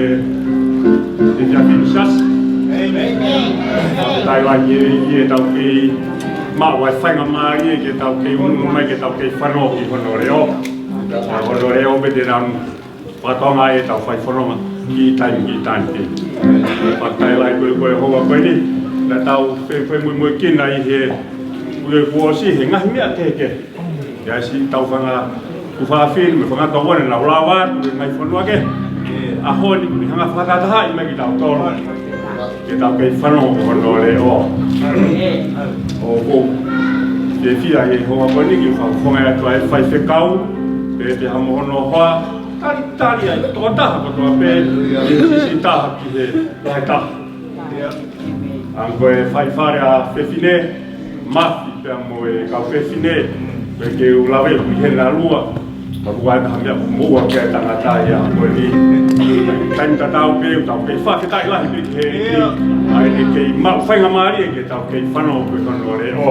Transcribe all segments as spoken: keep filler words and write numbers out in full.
ʻEiki ʻa Finisasi. Fakafetaʻi lahi ʻi heʻetau kei maʻu ʻa e faingamālie ke tau kei ʻunu mai ke tau kei fanongo ki hono leʻo. Hono leʻo pē te nau fakatokangaʻi ʻetau fai fononga ki taimi ki taimi. Fakafetaʻi lahi ko e, ko e houa ko eni, naʻa tau fefemuimuikina ʻi he uike kuo ʻosi he ngaahi meʻa kehekehe. ʻI ai siʻi tau fanga tuofāfine mo e fanga tauʻatāina naʻa nau lava atu he ngaahi fonua kehe. ʻAho ni, ʻoku ne hanga fakatahatahaʻi mai kitautolu ke tau kei fanongo ki hono leʻo. ʻOku ou fiefia he houa ko eni ke fakafofongaʻi atu ʻa e faifekau, pea pehē mo hono hoa, talitali ʻa e tokotaha kotoa pē, ʻi he siʻisiʻi taha ki he lahi taha. ʻA ia ko e faifale ʻa Fefine, Mafi pea mo e kau fefine, pea ke u lave ʻi hena lua, ka ʻoku ʻi ai ha meʻa ʻoku moʻua ki ai e tangata ia ko eni. Taimi tatau pē, tau kei fakafetaʻi lahi pē ki he ʻEiki, ʻa ʻene kei maʻu faingamālie ke tau kei fanongo ki hono leʻo.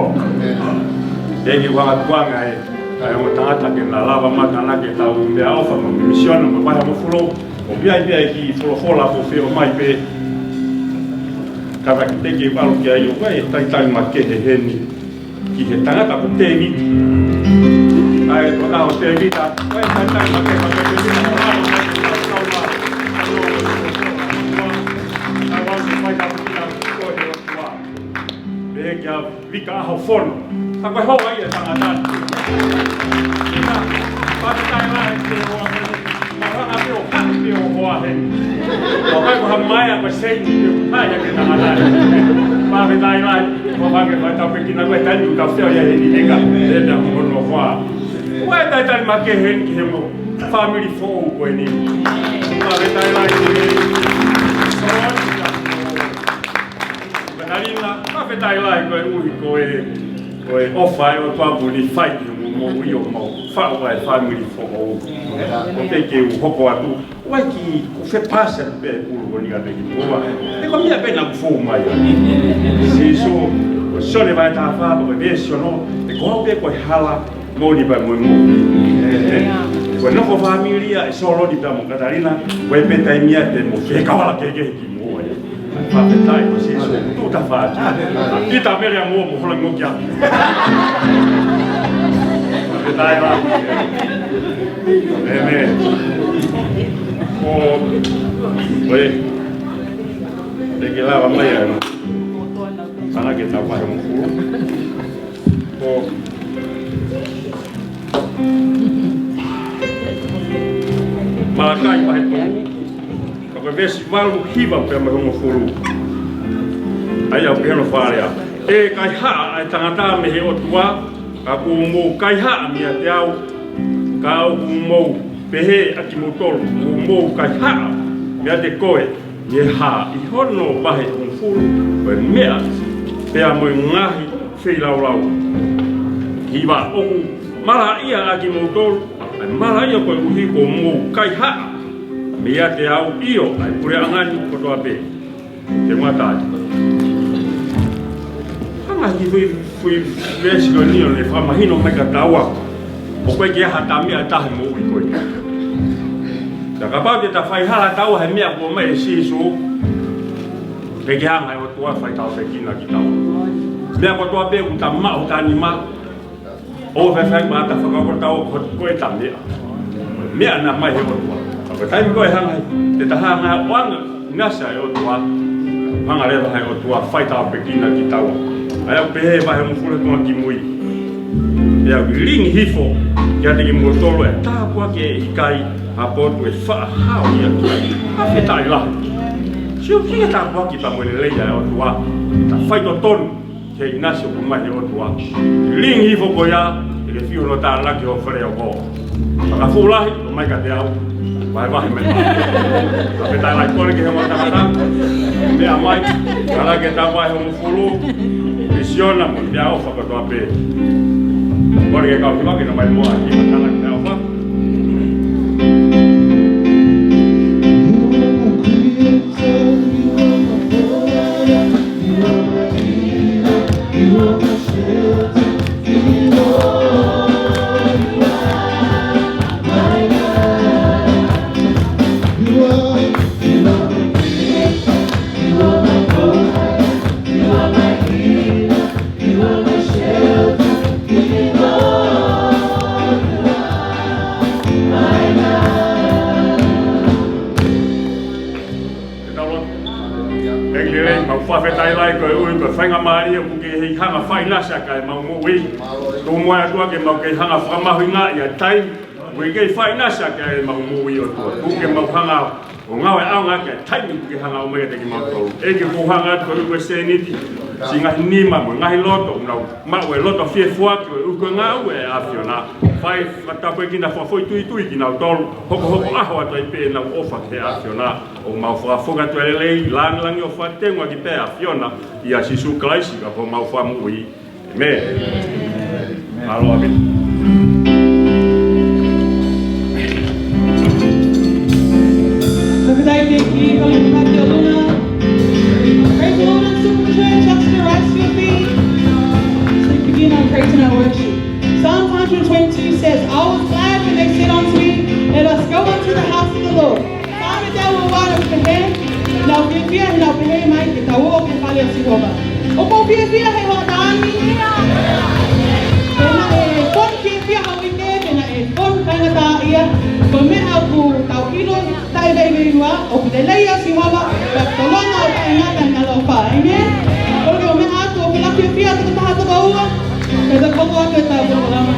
ʻEiki, ʻoku ou hanga atu ange ʻa e, ʻa e ongo tangata ke na lava mai ke na ke tau meʻaʻofa mo e misiona mo e vahe hongofulu. ʻOku ʻi ai pē ʻa e kiʻi folofola ʻoku ou fie ʻomai pē. Kātaki te ke ʻalu ki ai ʻo ʻai e talitali makehe heni ki he tangata ko Tēvita. ʻA e tokotaha ko Tēvita, ʻai e talitali makehe, makehe Tēvita, ʻo ʻalu mai ki he tau tau ma. Tau ʻalu ki he fai tau kina ko e ʻOtua. Pehē kia Vika ʻAhofono. Ka ko e hoa ia e tangata ni. Ina, fakafetaʻi lahi ki he hoa ko eni. Ka hanga pē ʻo haʻi pē ʻo hoa heni. ʻOku ʻikai ko ha maea ko e seini pē ʻoku haʻi ʻaki e tangata ni. Fakafetaʻi lahi, ʻoku hanga ʻo fai tāpuekina ko e taimi ʻoku tau feohi ai heni ʻEiki. Pehē pē ʻa hono hoa. Ko e talitali makehe heni ki he ongo fāmili foʻou ko eni. Fakafetaʻi lahi ki he Katalina, fakafetaʻi lahi koeʻuhi ko e, ko e ʻofa ʻa e ʻOtua kuo ne fai ki hoʻomou moʻui ʻo mou faʻu ʻa e fāmili foʻou. Ko e pehē ke u hoko atu, ʻoku ʻikai ke u fepasi atu pē pulu ko eni ʻa e peki pua. He ko e meʻa pē naʻa ku fou mai ai. Sīsū, ko Sione vahe taha fā, ko e veesi ono, he ko au pē ko e hala, moʻoni pea mo e moʻui. Ko e nofo fāmili ia ʻa Soloni pea mo Katalina, ko e pē taimi ia te mo fekau ala kehekehe ki muʻa ia. Fakafetaʻi ko Sīsū, tuʻu tafaʻaki. Pita Mele ʻa muʻa mo hola ngokia. Fakafetaʻi lahi. ʻĒmeni. ʻO, ʻoe. Te ke lava mai ʻa e. Hanga ke tau vahe hongofulu. Ko Malakai vahe tolu, ka ko e veesi valu, hiva pea mo e hongofulu. ʻA ia ʻoku pehē hono fakalea: ʻE kaihaʻa ʻa e tangata mei he ʻOtua, ka kuo mou kaihaʻa meiate au, ka ʻoku mou pehē ʻa kimoutolu, kuo mou kaihaʻa meiate koe, ʻi he hā? ʻI hono vahe hongofulu, ko e meʻa pea mo e ngaahi feilaulau. Hiva: ʻOku malaʻia ʻa kimoutolu, ʻa e malaʻia koeʻuhi kuo mou kaihaʻa meiate au, ʻio, ʻa e puleʻanga ni kotoa pē. Te mata ai. Hanga ki he foʻi, foʻi veesi ko eni ʻo ne fakamahino mai kia taua ʻoku ʻikai ke ʻi ai ha meʻa ʻe taha he moʻui ko eni. Ka kapau te ta faihala taua he meʻa kuo ʻomai ʻe Sīsū, te ke hanga ʻe he ʻOtua ʻo fai tāpuekina kitaua. Meʻa kotoa pē ʻoku ta maʻu he taimi ni, ʻoku faifai pē ke ta fakakaukau taua ko, ko ʻeta meʻa. Meʻa naʻe ʻomai ʻe he ʻOtua. Ka ko e taimi ko ē ʻe hanga ai, te ta hanga ʻo ʻoange ʻinasi ʻa e ʻOtua, hanga leva ʻe he ʻOtua ʻo fai tāpuekina kitaua. ʻA ia ʻoku pehē he vahe hongofulu tuʻunga kimui: Pea ʻoku lilingi hifo kiate kimoutolu ʻa e tāpuaki ʻe ʻikai ha potu ʻe faʻa hao ia ki ai. Fakafetaʻi lahi. Sio ki he tāpuaki pea mo e lelei ʻa e ʻOtua. Ta faitotonu ki he ʻinasi ʻoku ʻomai ʻe he ʻOtua. Lilingi hifo ko ia, ʻe ke fiu hono tānaki hoʻo fale ʻo ko. Fakafuʻu lahi, ʻomai kiate au, vahevahe mai. Fakafetaʻi lahi, kole ki he ongo tangata, meʻa mai, kala ke ta vahe hongofulu, misiona mo e meʻaʻofa kotoa pē. Kole ke kau hiva ke na mai muʻa ki he kala ke meʻaʻofa. Fakafetaʻi lahi koeʻuhi ko e faingamālie ʻoku ke hanga ʻo faʻinasi ʻaki ʻemau moʻui. Ko e moʻoni ʻOtua ke mau kei hanga ʻo fakamahuʻingaʻi ʻa e taimi ʻoku ke kei faʻinasi ʻaki ʻemau moʻui ʻOtua. Kuo ke mau hanga ʻo ngāueʻaonga ʻaki ʻa e taimi ʻoku ke hanga ʻo ʻomai kiate kimautolu. ʻEiki, ʻoku ou hanga atu koeʻuhi ko e sēniti, siʻi ngaahi nima mo e ngaahi loto ʻoku nau maʻu e loto fiefuaki koeʻuhi ko e ngāue ʻa e ʻAfiona. Fai fakatapu ʻEiki naʻa fakafoʻituitui kinautolu, hokohoko ʻaho atu ai pē ʻenau ʻofa ki he ʻAfiona. ʻOku mau fakafoki atu e lelei, lāngilangi ʻo fakatengaʻi pē ʻa e ʻAfiona, ʻia Sīsū Kalaisi ko homau Fakamoʻui. ʻĒmeni. Mālō ʻaupito. Praise the Lord and Super Church, just to rise to your feet. Let's begin our praise and our worship. Psalms one hundred twenty-two says, "I was glad when they said unto me, 'Let us go unto the house of the Lord.'" Pea te u ʻalu ʻo pehē, naʻa ku fiefia, naʻa ku pehē mai, ke tau ō ki he fale ʻo Sihova. ʻOku ou fiefia he hoʻatā ni. Pea naʻe fonu fiefia ha uike, pea naʻe fonu faingataʻaʻia. Ko e meʻa ʻoku tau ʻilo, taʻeveiveiua, ʻoku lelei ʻa Sihova, pea tolonga ʻo taʻengata ʻene ʻaloʻofa. ʻĒmeni. Kole ke u meʻa atu ʻo fila fiefia ʻa e tokotaha toko ua, ke tau koko atu ʻetau polokalama.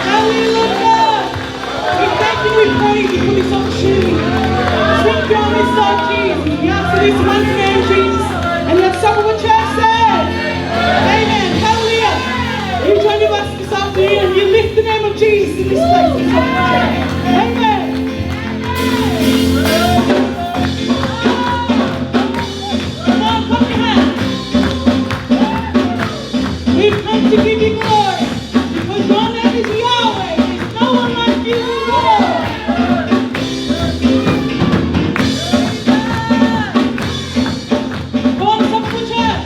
Hallelujah! We thank you, we praise you for this opportunity. Thank you, Mister Jesus. We ask for this one name, Jesus. And let some of the church say, "Amen." Hallelujah. You join with us this afternoon and you lift the name of Jesus in this place. Amen. Come on, clap your hands. We've come to give you glory because your name is Yahweh. There's no one like you, Lord. Come on, clap for church.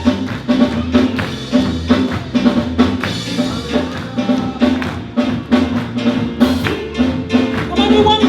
Come on, we want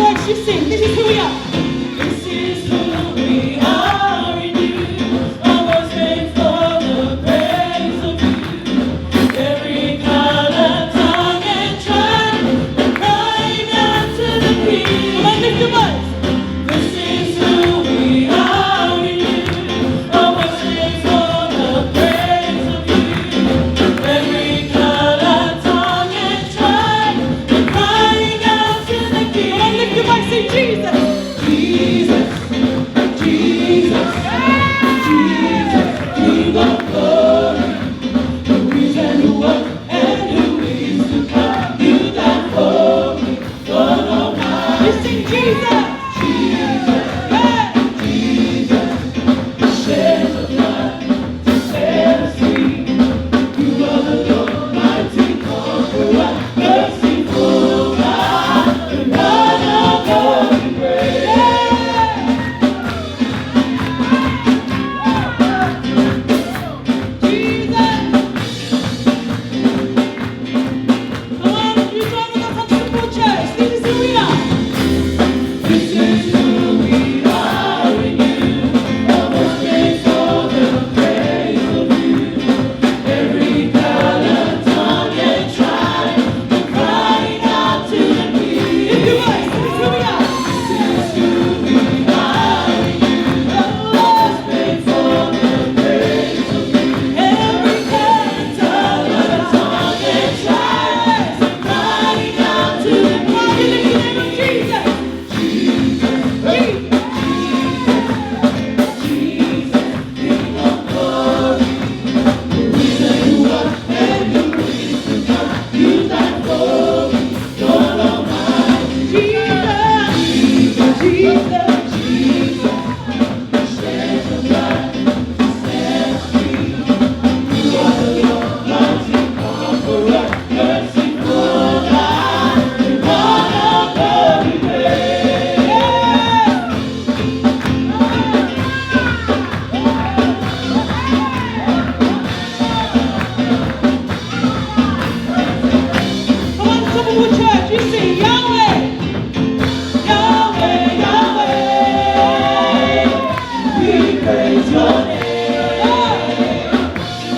Praise your name.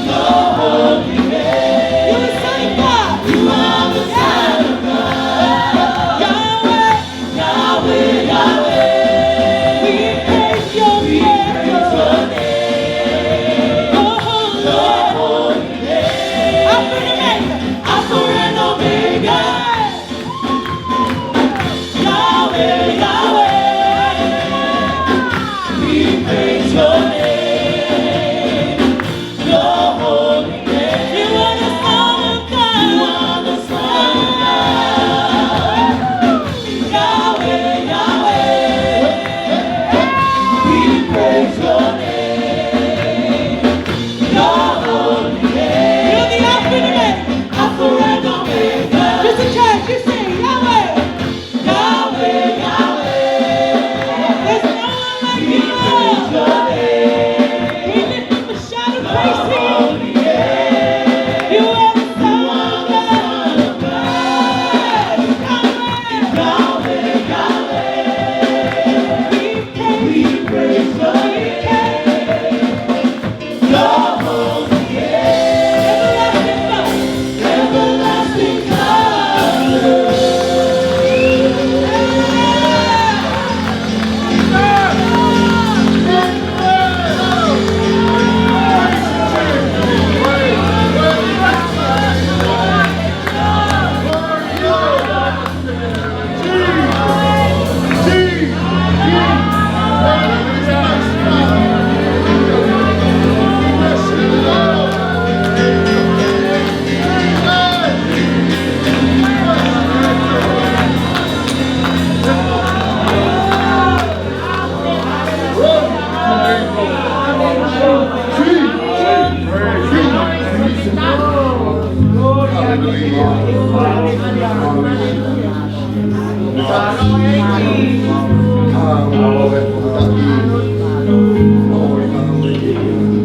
Your holy name. You're the Son of God. You are the Son of God. Yahweh. Yahweh, Yahweh. We praise your name. Your holy name. Alpha and Omega. Alpha and Omega. Yahweh, Yahweh, we praise your name, your holy name. You are the Son of God. You are the Son of God. Yahweh, Yahweh, we praise your name, your holy name. You're the Alpha and Omega. Alpha and Omega. Just a church, you sing, Yahweh. Yahweh, Yahweh. There's no one like you, Lord. We lift up a shout of praise to you. You are the Son of God. Yahweh, Yahweh, Yahweh. We praise, we praise your name. Your holy name. Everlasting God. Everlasting God.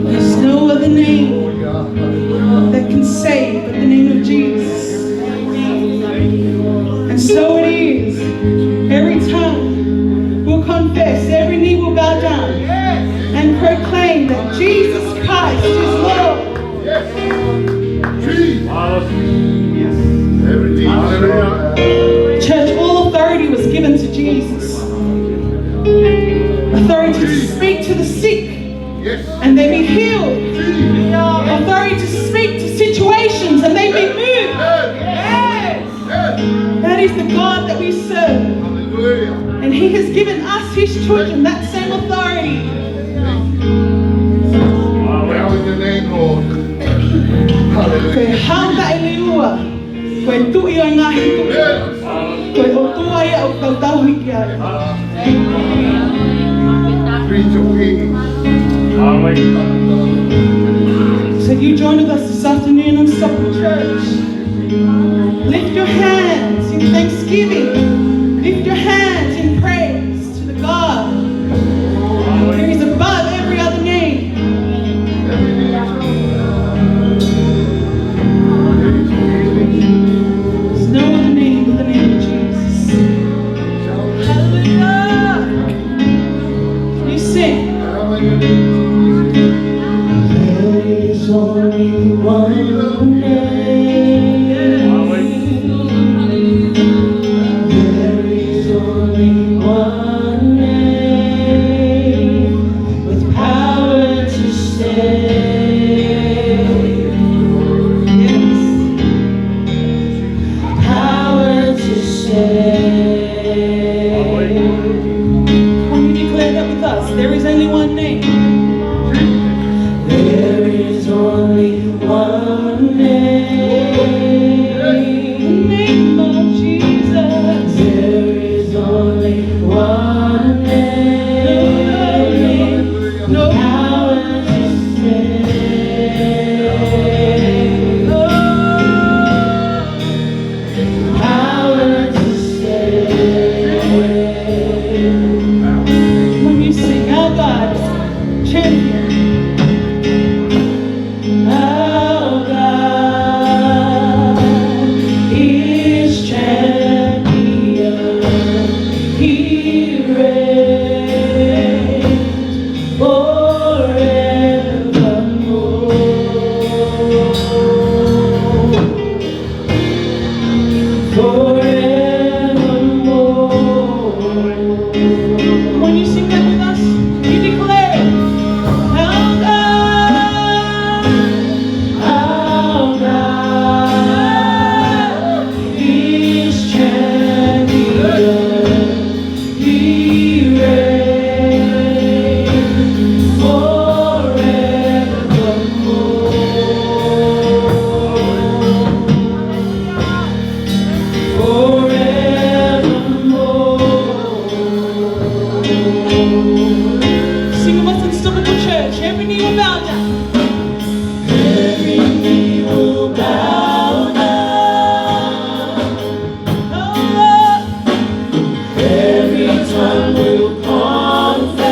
There's no other name that can save but the name of Jesus. And so it is. Every tongue will confess, every knee will bow down and proclaim that Jesus Christ is Lord. Yes. Everything. Hallelujah. Church, all authority was given to Jesus. Authority to speak to the sick, yes, and they be healed. Authority to speak to situations and they be moved. Yes. That is the God that we serve. Hallelujah. And he has given us, his children, that same authority. Now in your name, Lord. Hallelujah. Ko e Hau taʻeliua, ko e Tuʻi ʻo e ngaahi tuʻi. Yes. Ko e ʻOtua ia ʻoku tau tauhi ki ai. Praise your name. Hallelujah. So you join with us this afternoon on Supper Church. Lift your hands in thanksgiving. Lift your hands in praise to the God who is above every other name. There's no other name but the name of Jesus. Hallelujah. You sing. There is only one name. There is only one name with power to save. Yes. Power to save. Can you declare that with us? There is only one name. There is only one Knee will bow down. Every knee will bow down. Oh, Lord. Every tongue will confess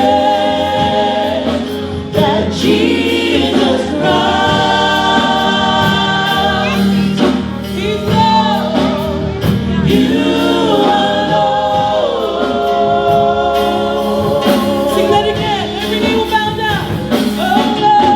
that Jesus Christ is Lord. You are Lord. Sing that again. Every knee will bow down. Oh, Lord.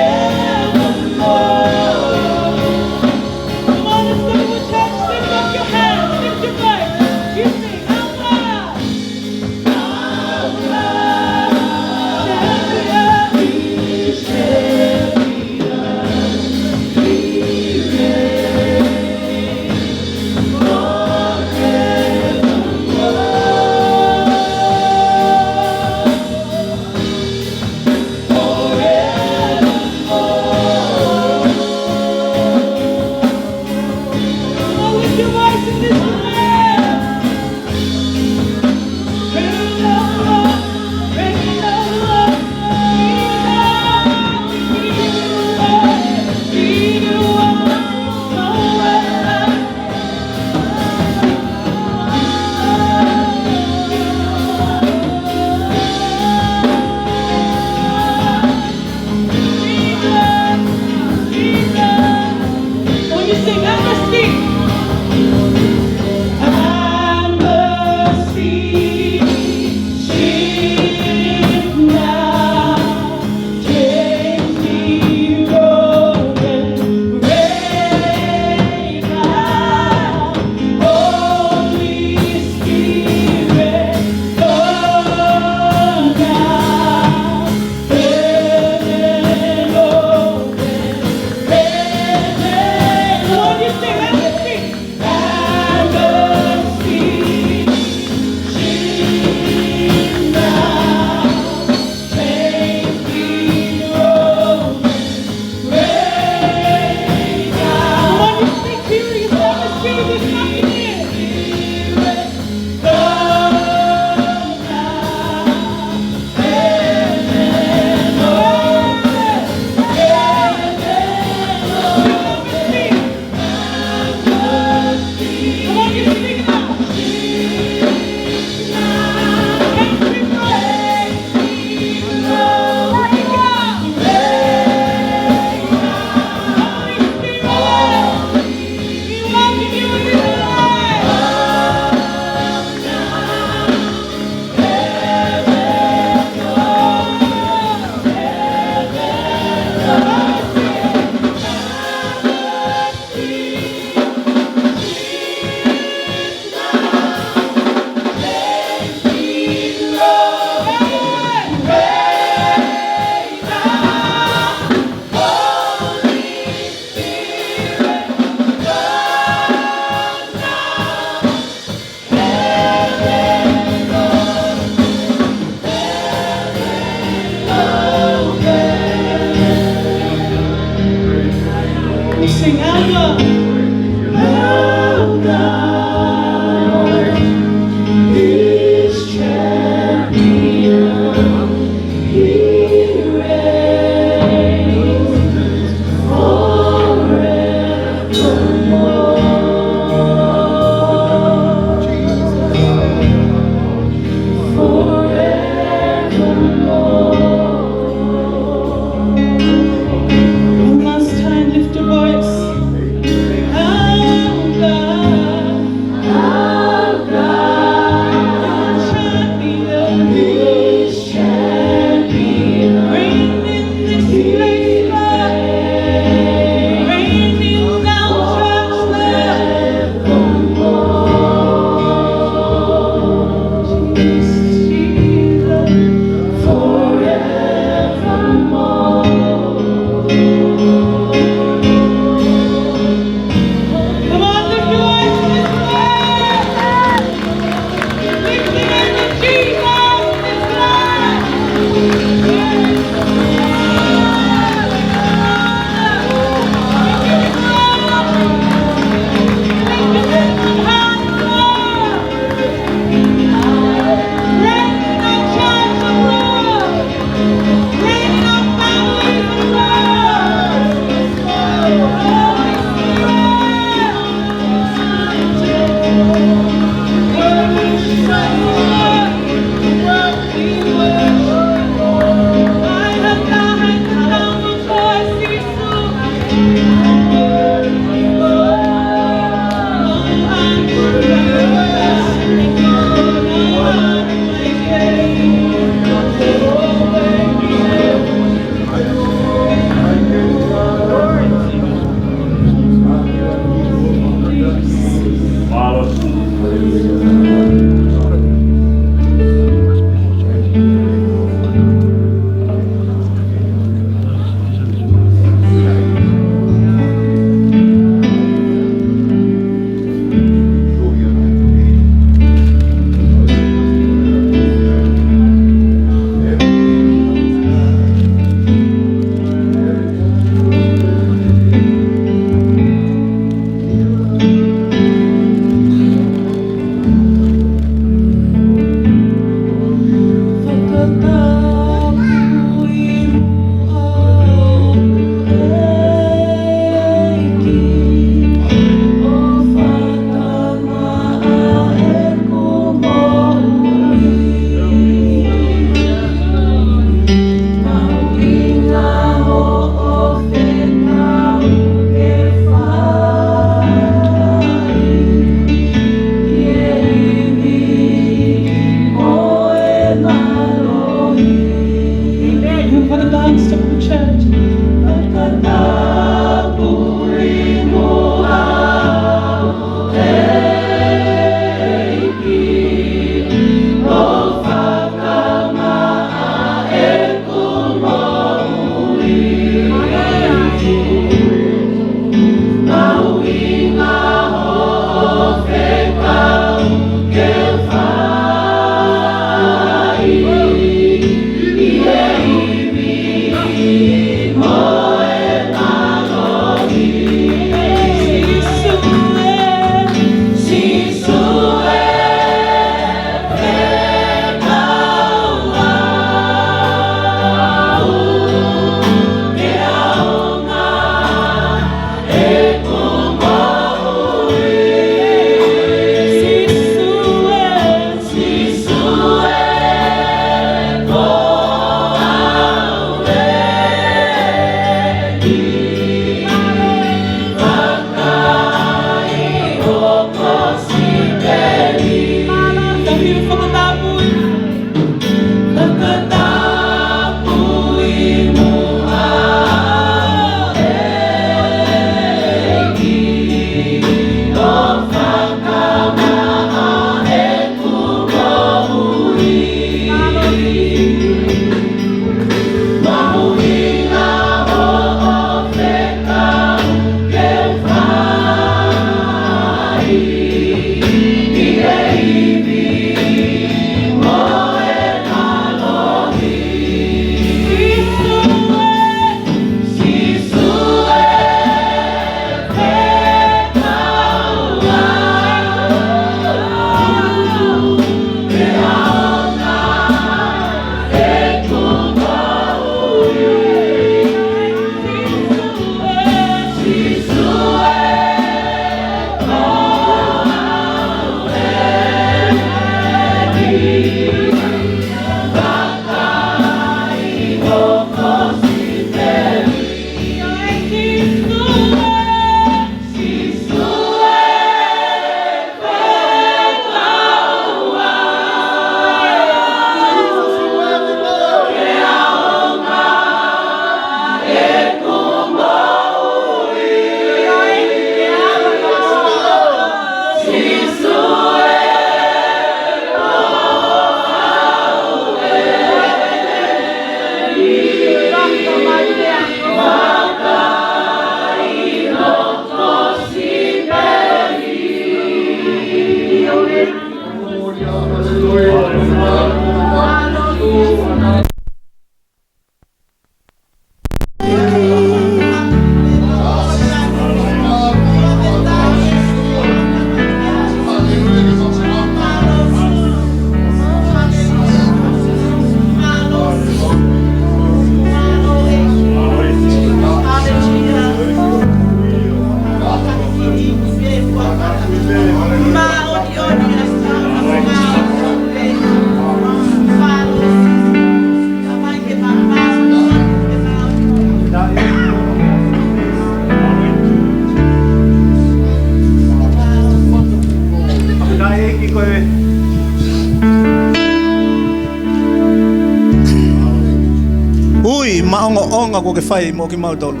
maʻongoʻonga kuo ke fai mo kimautolu.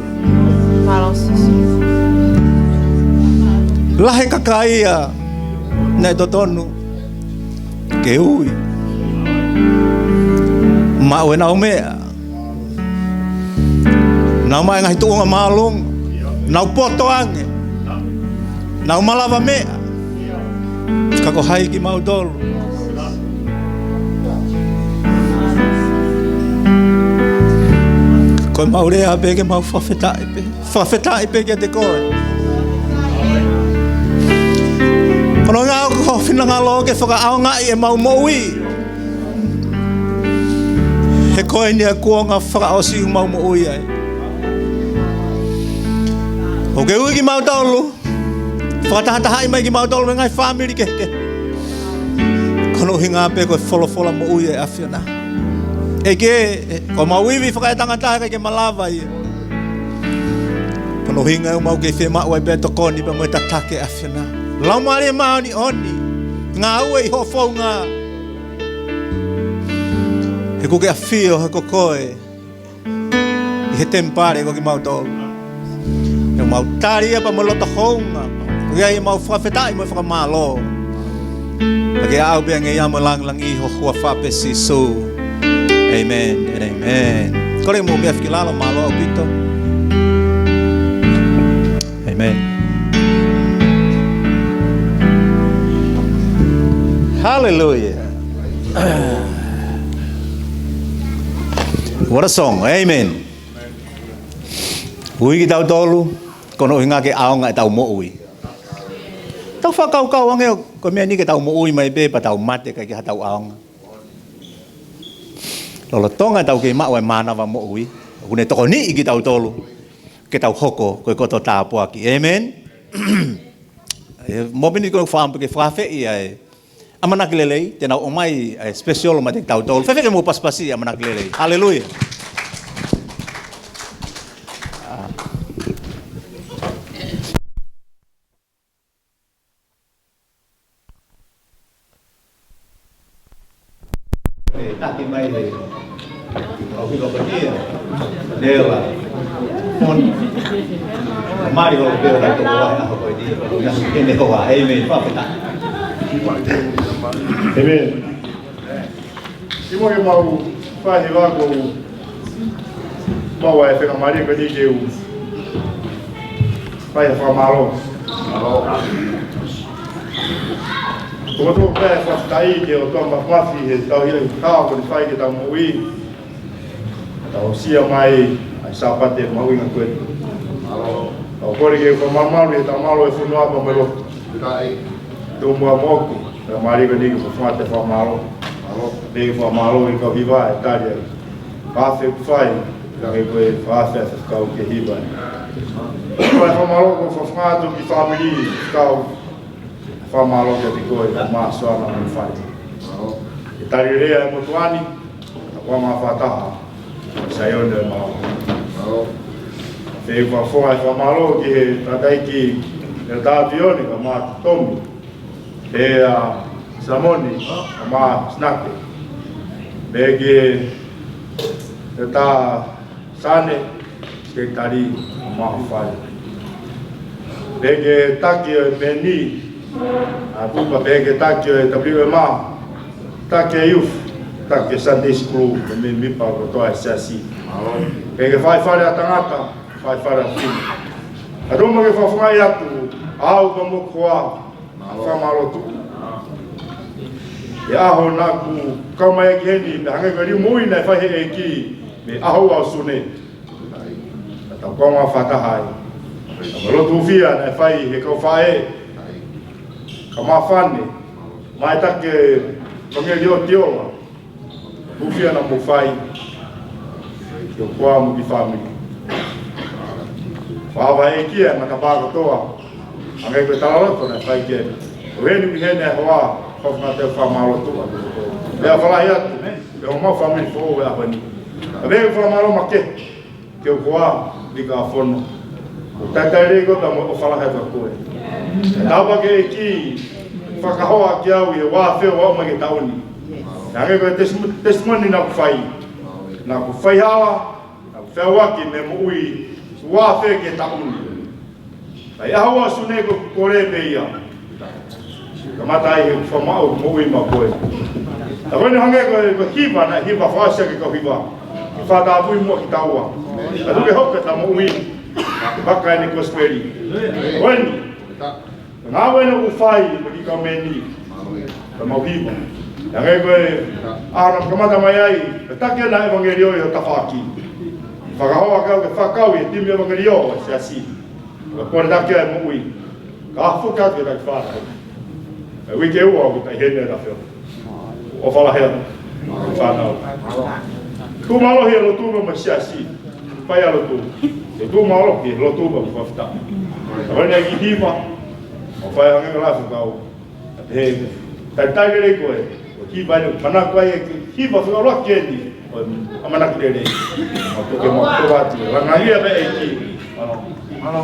Mālō Sīsū. Lahi e kakai ia naʻe totonu ke ui. Maʻu ʻenau meʻa. Nau maʻu e ngaahi tuʻunga māʻolunga. Nau poto ange. Nau malava meʻa. Ka ko hai kimautolu? Ko ʻemau lea pē ke mau fakafetaʻi pē. Fakafetaʻi pē kiate koe. Ko hono ʻuhinga ko ho finangalo ke fakaʻaongaʻi ʻemau moʻui. He ko eni ʻa e kuonga fakaʻosi ʻoku mau moʻui ai. ʻOku ke ui kimautolu. Fakatahatahaʻi mai kimautolu mei he ngaahi fāmili kehekehe. Ko hono ʻuhinga pē ko e folofola moʻui ʻa e ʻAfiona. ʻEiki, ko ʻemau ivi fakaetangata ʻikai ke malava ia. Ko hono ʻuhinga ʻoku mau kei fiemaʻu ai pē tokoni pea mo e tataki ʻa e ʻAfiona. Laumālie Māʻoniʻoni, ngāue ʻi hoʻo founga. He ʻoku ke ʻafio he ko koe ʻi he temipale ko kimautolu. ʻOku mau tali ia pea mo e loto houngaʻia. ʻOku ʻi ai ʻemau fakafetaʻi mo e fakamālō. Pea ke aʻu pē ange ia mo e lāngilangi ʻi ho huafa pē Sīsū. Amen and amen. Kole ke mou meʻa hifo ki lalo, mālō ʻaupito. Amen. Hallelujah. What a song. Amen. Ui kitautolu, ko hono ʻuhinga ke ʻaonga ʻetau moʻui. Tau fakakaukau ange ʻo, ko e meʻa ni ke tau moʻui mai pē pea tau mate ʻikai ke ʻi ai haʻatau ʻaonga. Lolotonga ʻetau kei maʻu ʻa e mānava moʻui, ʻoku ne tokoniʻi kitautolu ke tau hoko ko e koto tāpuaki. Amen. ʻE, mou pini ko e fāmili ke fakaafeʻi ʻa e ʻamanaki lelei, te nau ʻomai ʻa e special mate kitautolu. Fēfē ke mou pasipasi ʻamanaki lelei. Hallelujah. ʻE, taki mai le. ʻOku ʻilo ko ia. Nela. Fon. Mali holo pē ʻo nau toko ai ʻaho ko eni. Ia, ʻene hoa. Amen. Fakafetaʻi. Amen. Kimuʻa ke mau fai he vako mau ai fenga mali ko eni ke u fai ha fakamālō. Mālō. Ko e tō pē fakafetaʻi ki he ʻOtua Mafimafi he tauhi ʻa e kau ko eni fai ke tau moʻui. Tau sia mai ʻa e Sāpate mahuʻinga ko eni. Mālō. Tau kole ke fakamālō he tau mālō e fonua pea mo e lotu. Tau mua moku, tau mālō ko eni ke fakafetaʻi fakamālō. Mālō. Pea ke fakamālō e kau hiva e tali ai. Ka fai, ka ke koe, ka fai, kau ke hiva. Ko e fakamālō ko e fakaʻatu ki he fāmili, kau. Fakamālō kiate koe, ka māsoana mo fai. E tali lea e motuʻa ni, ka kuo mau fakataha. Saione mau. Pea fakafofonga e fakamālō ki he tangataʻeiki, ʻEletā Pione, ka mā Tomi. Pea Samoni, ka mā Sinake. Pea ki he ʻEletā Sane, Sekelitali, ka mā Hofai. Pea ki he taki ʻo e meni, ʻa Kupa, pea ki he taki ʻo e W M A, taki ʻo e youth, taki ʻo e Sunday school, ko e mēmipa kotoa e siasi. Pea ki he faifale ʻa tangata, faifale ʻa fefine. Ka tau ʻomai ke fakafofongaʻi atu, au ka mo koa, fakamālō atu. ʻI he ʻaho naʻa ku kau mai ki heni, pea hangē ko e liu moʻui naʻe fai he ʻEiki, mei he ʻaho ua ʻo Sune. Ka tau kau mai fakataha ai. Ka ko e lotu hūfia naʻe fai he kau faʻē. Ka māfana, mai taki e vangeli ʻo Tiola. Hūfia naʻa mou fai. Ki ho hoa mo e kiʻi fāmili. Fāfā e kia, ngata pā kotoa. Hangē ko e talaloto naʻe fai ke. ʻO heni ki heni e hoa, fakafofonga atu e fakamālō atu. Pea fakalahi atu, ʻi homau fāmili foʻou he ʻaho ni. Ka pea fakamālō makehe. Ki ho hoa, Lika Fono. ʻOku talitali lelei koe pea mo e ʻofa lahi atu kiate koe. Tāpuaki e ʻEiki, fakahoa kiate au ʻi he ua afe ua ʻo aʻu mai ki he taʻu ni. Hangē ko e tesi-, testimony naʻa ku fai. Naʻa ku fai hala, naʻa Fekauʻaki mo e moʻui ua afe ki he taʻu ni. ʻA ia ʻoku ou sio ki he kole pē ia. Kamata ai he fakamaʻu moʻui maʻa koe. Ka ko eni hangē ko e, ko e hiva naʻe hiva fakaʻosi ʻaki e kau hiva. Ke fakatapui muʻa kitaua. Ka tuku ke hoko ʻeta moʻui. Fakaʻene kosipeli. Ko eni. Ngāue ʻoku fai ʻe he kiʻi kau mēmipa. Ka mau hiva. Hangē ko e, ʻa ena kamata mai ai, ʻe taki ʻena ʻevangeliō ʻi ho tafaʻaki. Fakahoa kau ke fakakau ʻi he timi ʻevangeliō ʻo e siasi. Ka ko e taki ai moʻui. Ka fuka ke taki fānau. ʻE uike ua ʻoku taʻi heni ʻa e tafeo. ʻOfa lahi atu. Fānau. Tuʻu mālohi e lotu mo e siasi. Fai ʻa e lotu. Tuʻu mālohi e lotu mo e fakafetaʻi. Ka ko eni e kiʻi hiva. ʻOku fai hangē ko e lafi kau. He, talitali lelei koe. ʻOku hiva ʻeni, manako ai e kiʻi hiva fekauʻaki eni. ʻOku ʻamanaki lelei. ʻOku ke mo kovati. Langaʻi ia pē ʻEiki. Mālō. Mālō.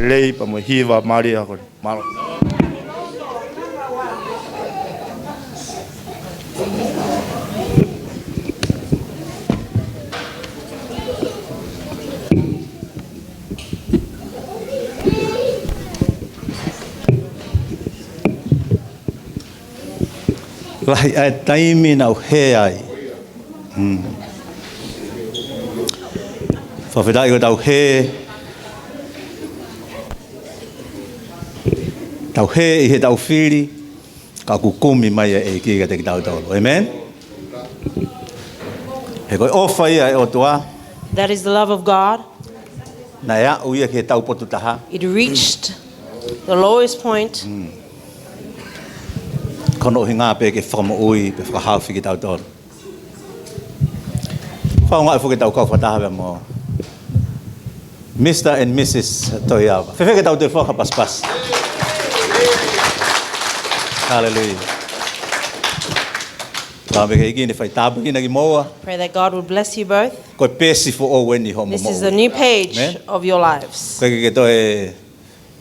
Lelei pea mo e hiva mālie ʻa koe. Mālō. Lahi ʻa e taimi naʻá ku hē ai. Mm. Fakafetaʻi ko ʻetau hē. Tau hē ʻi heʻetau fili, ka ʻoku kumi mai ʻa e ʻEiki kiate kitautolu. ʻĒmeni? He ko e ʻofa ia ʻa e ʻOtua. That is the love of God. Naʻe aʻu ia ki he taupotu taha. It reached the lowest point. Mm. Ko hono ʻuhinga pē ke fakamoʻui, pea fakahaofi kitautolu. Fakaʻaongaʻi foki ʻetau kau fakataha pea mo Mister and Missus Toiava. Fēfē ke tau toe fakapasipasi? Haleluia. Pea pehē ki he ʻEiki ke ne fai tāpuekina kimoua. Pray that God would bless you both. Ko e peesi foʻou eni hoʻomo moʻui. This is a new page, amen, of your lives. ʻOku ʻikai ke ke toe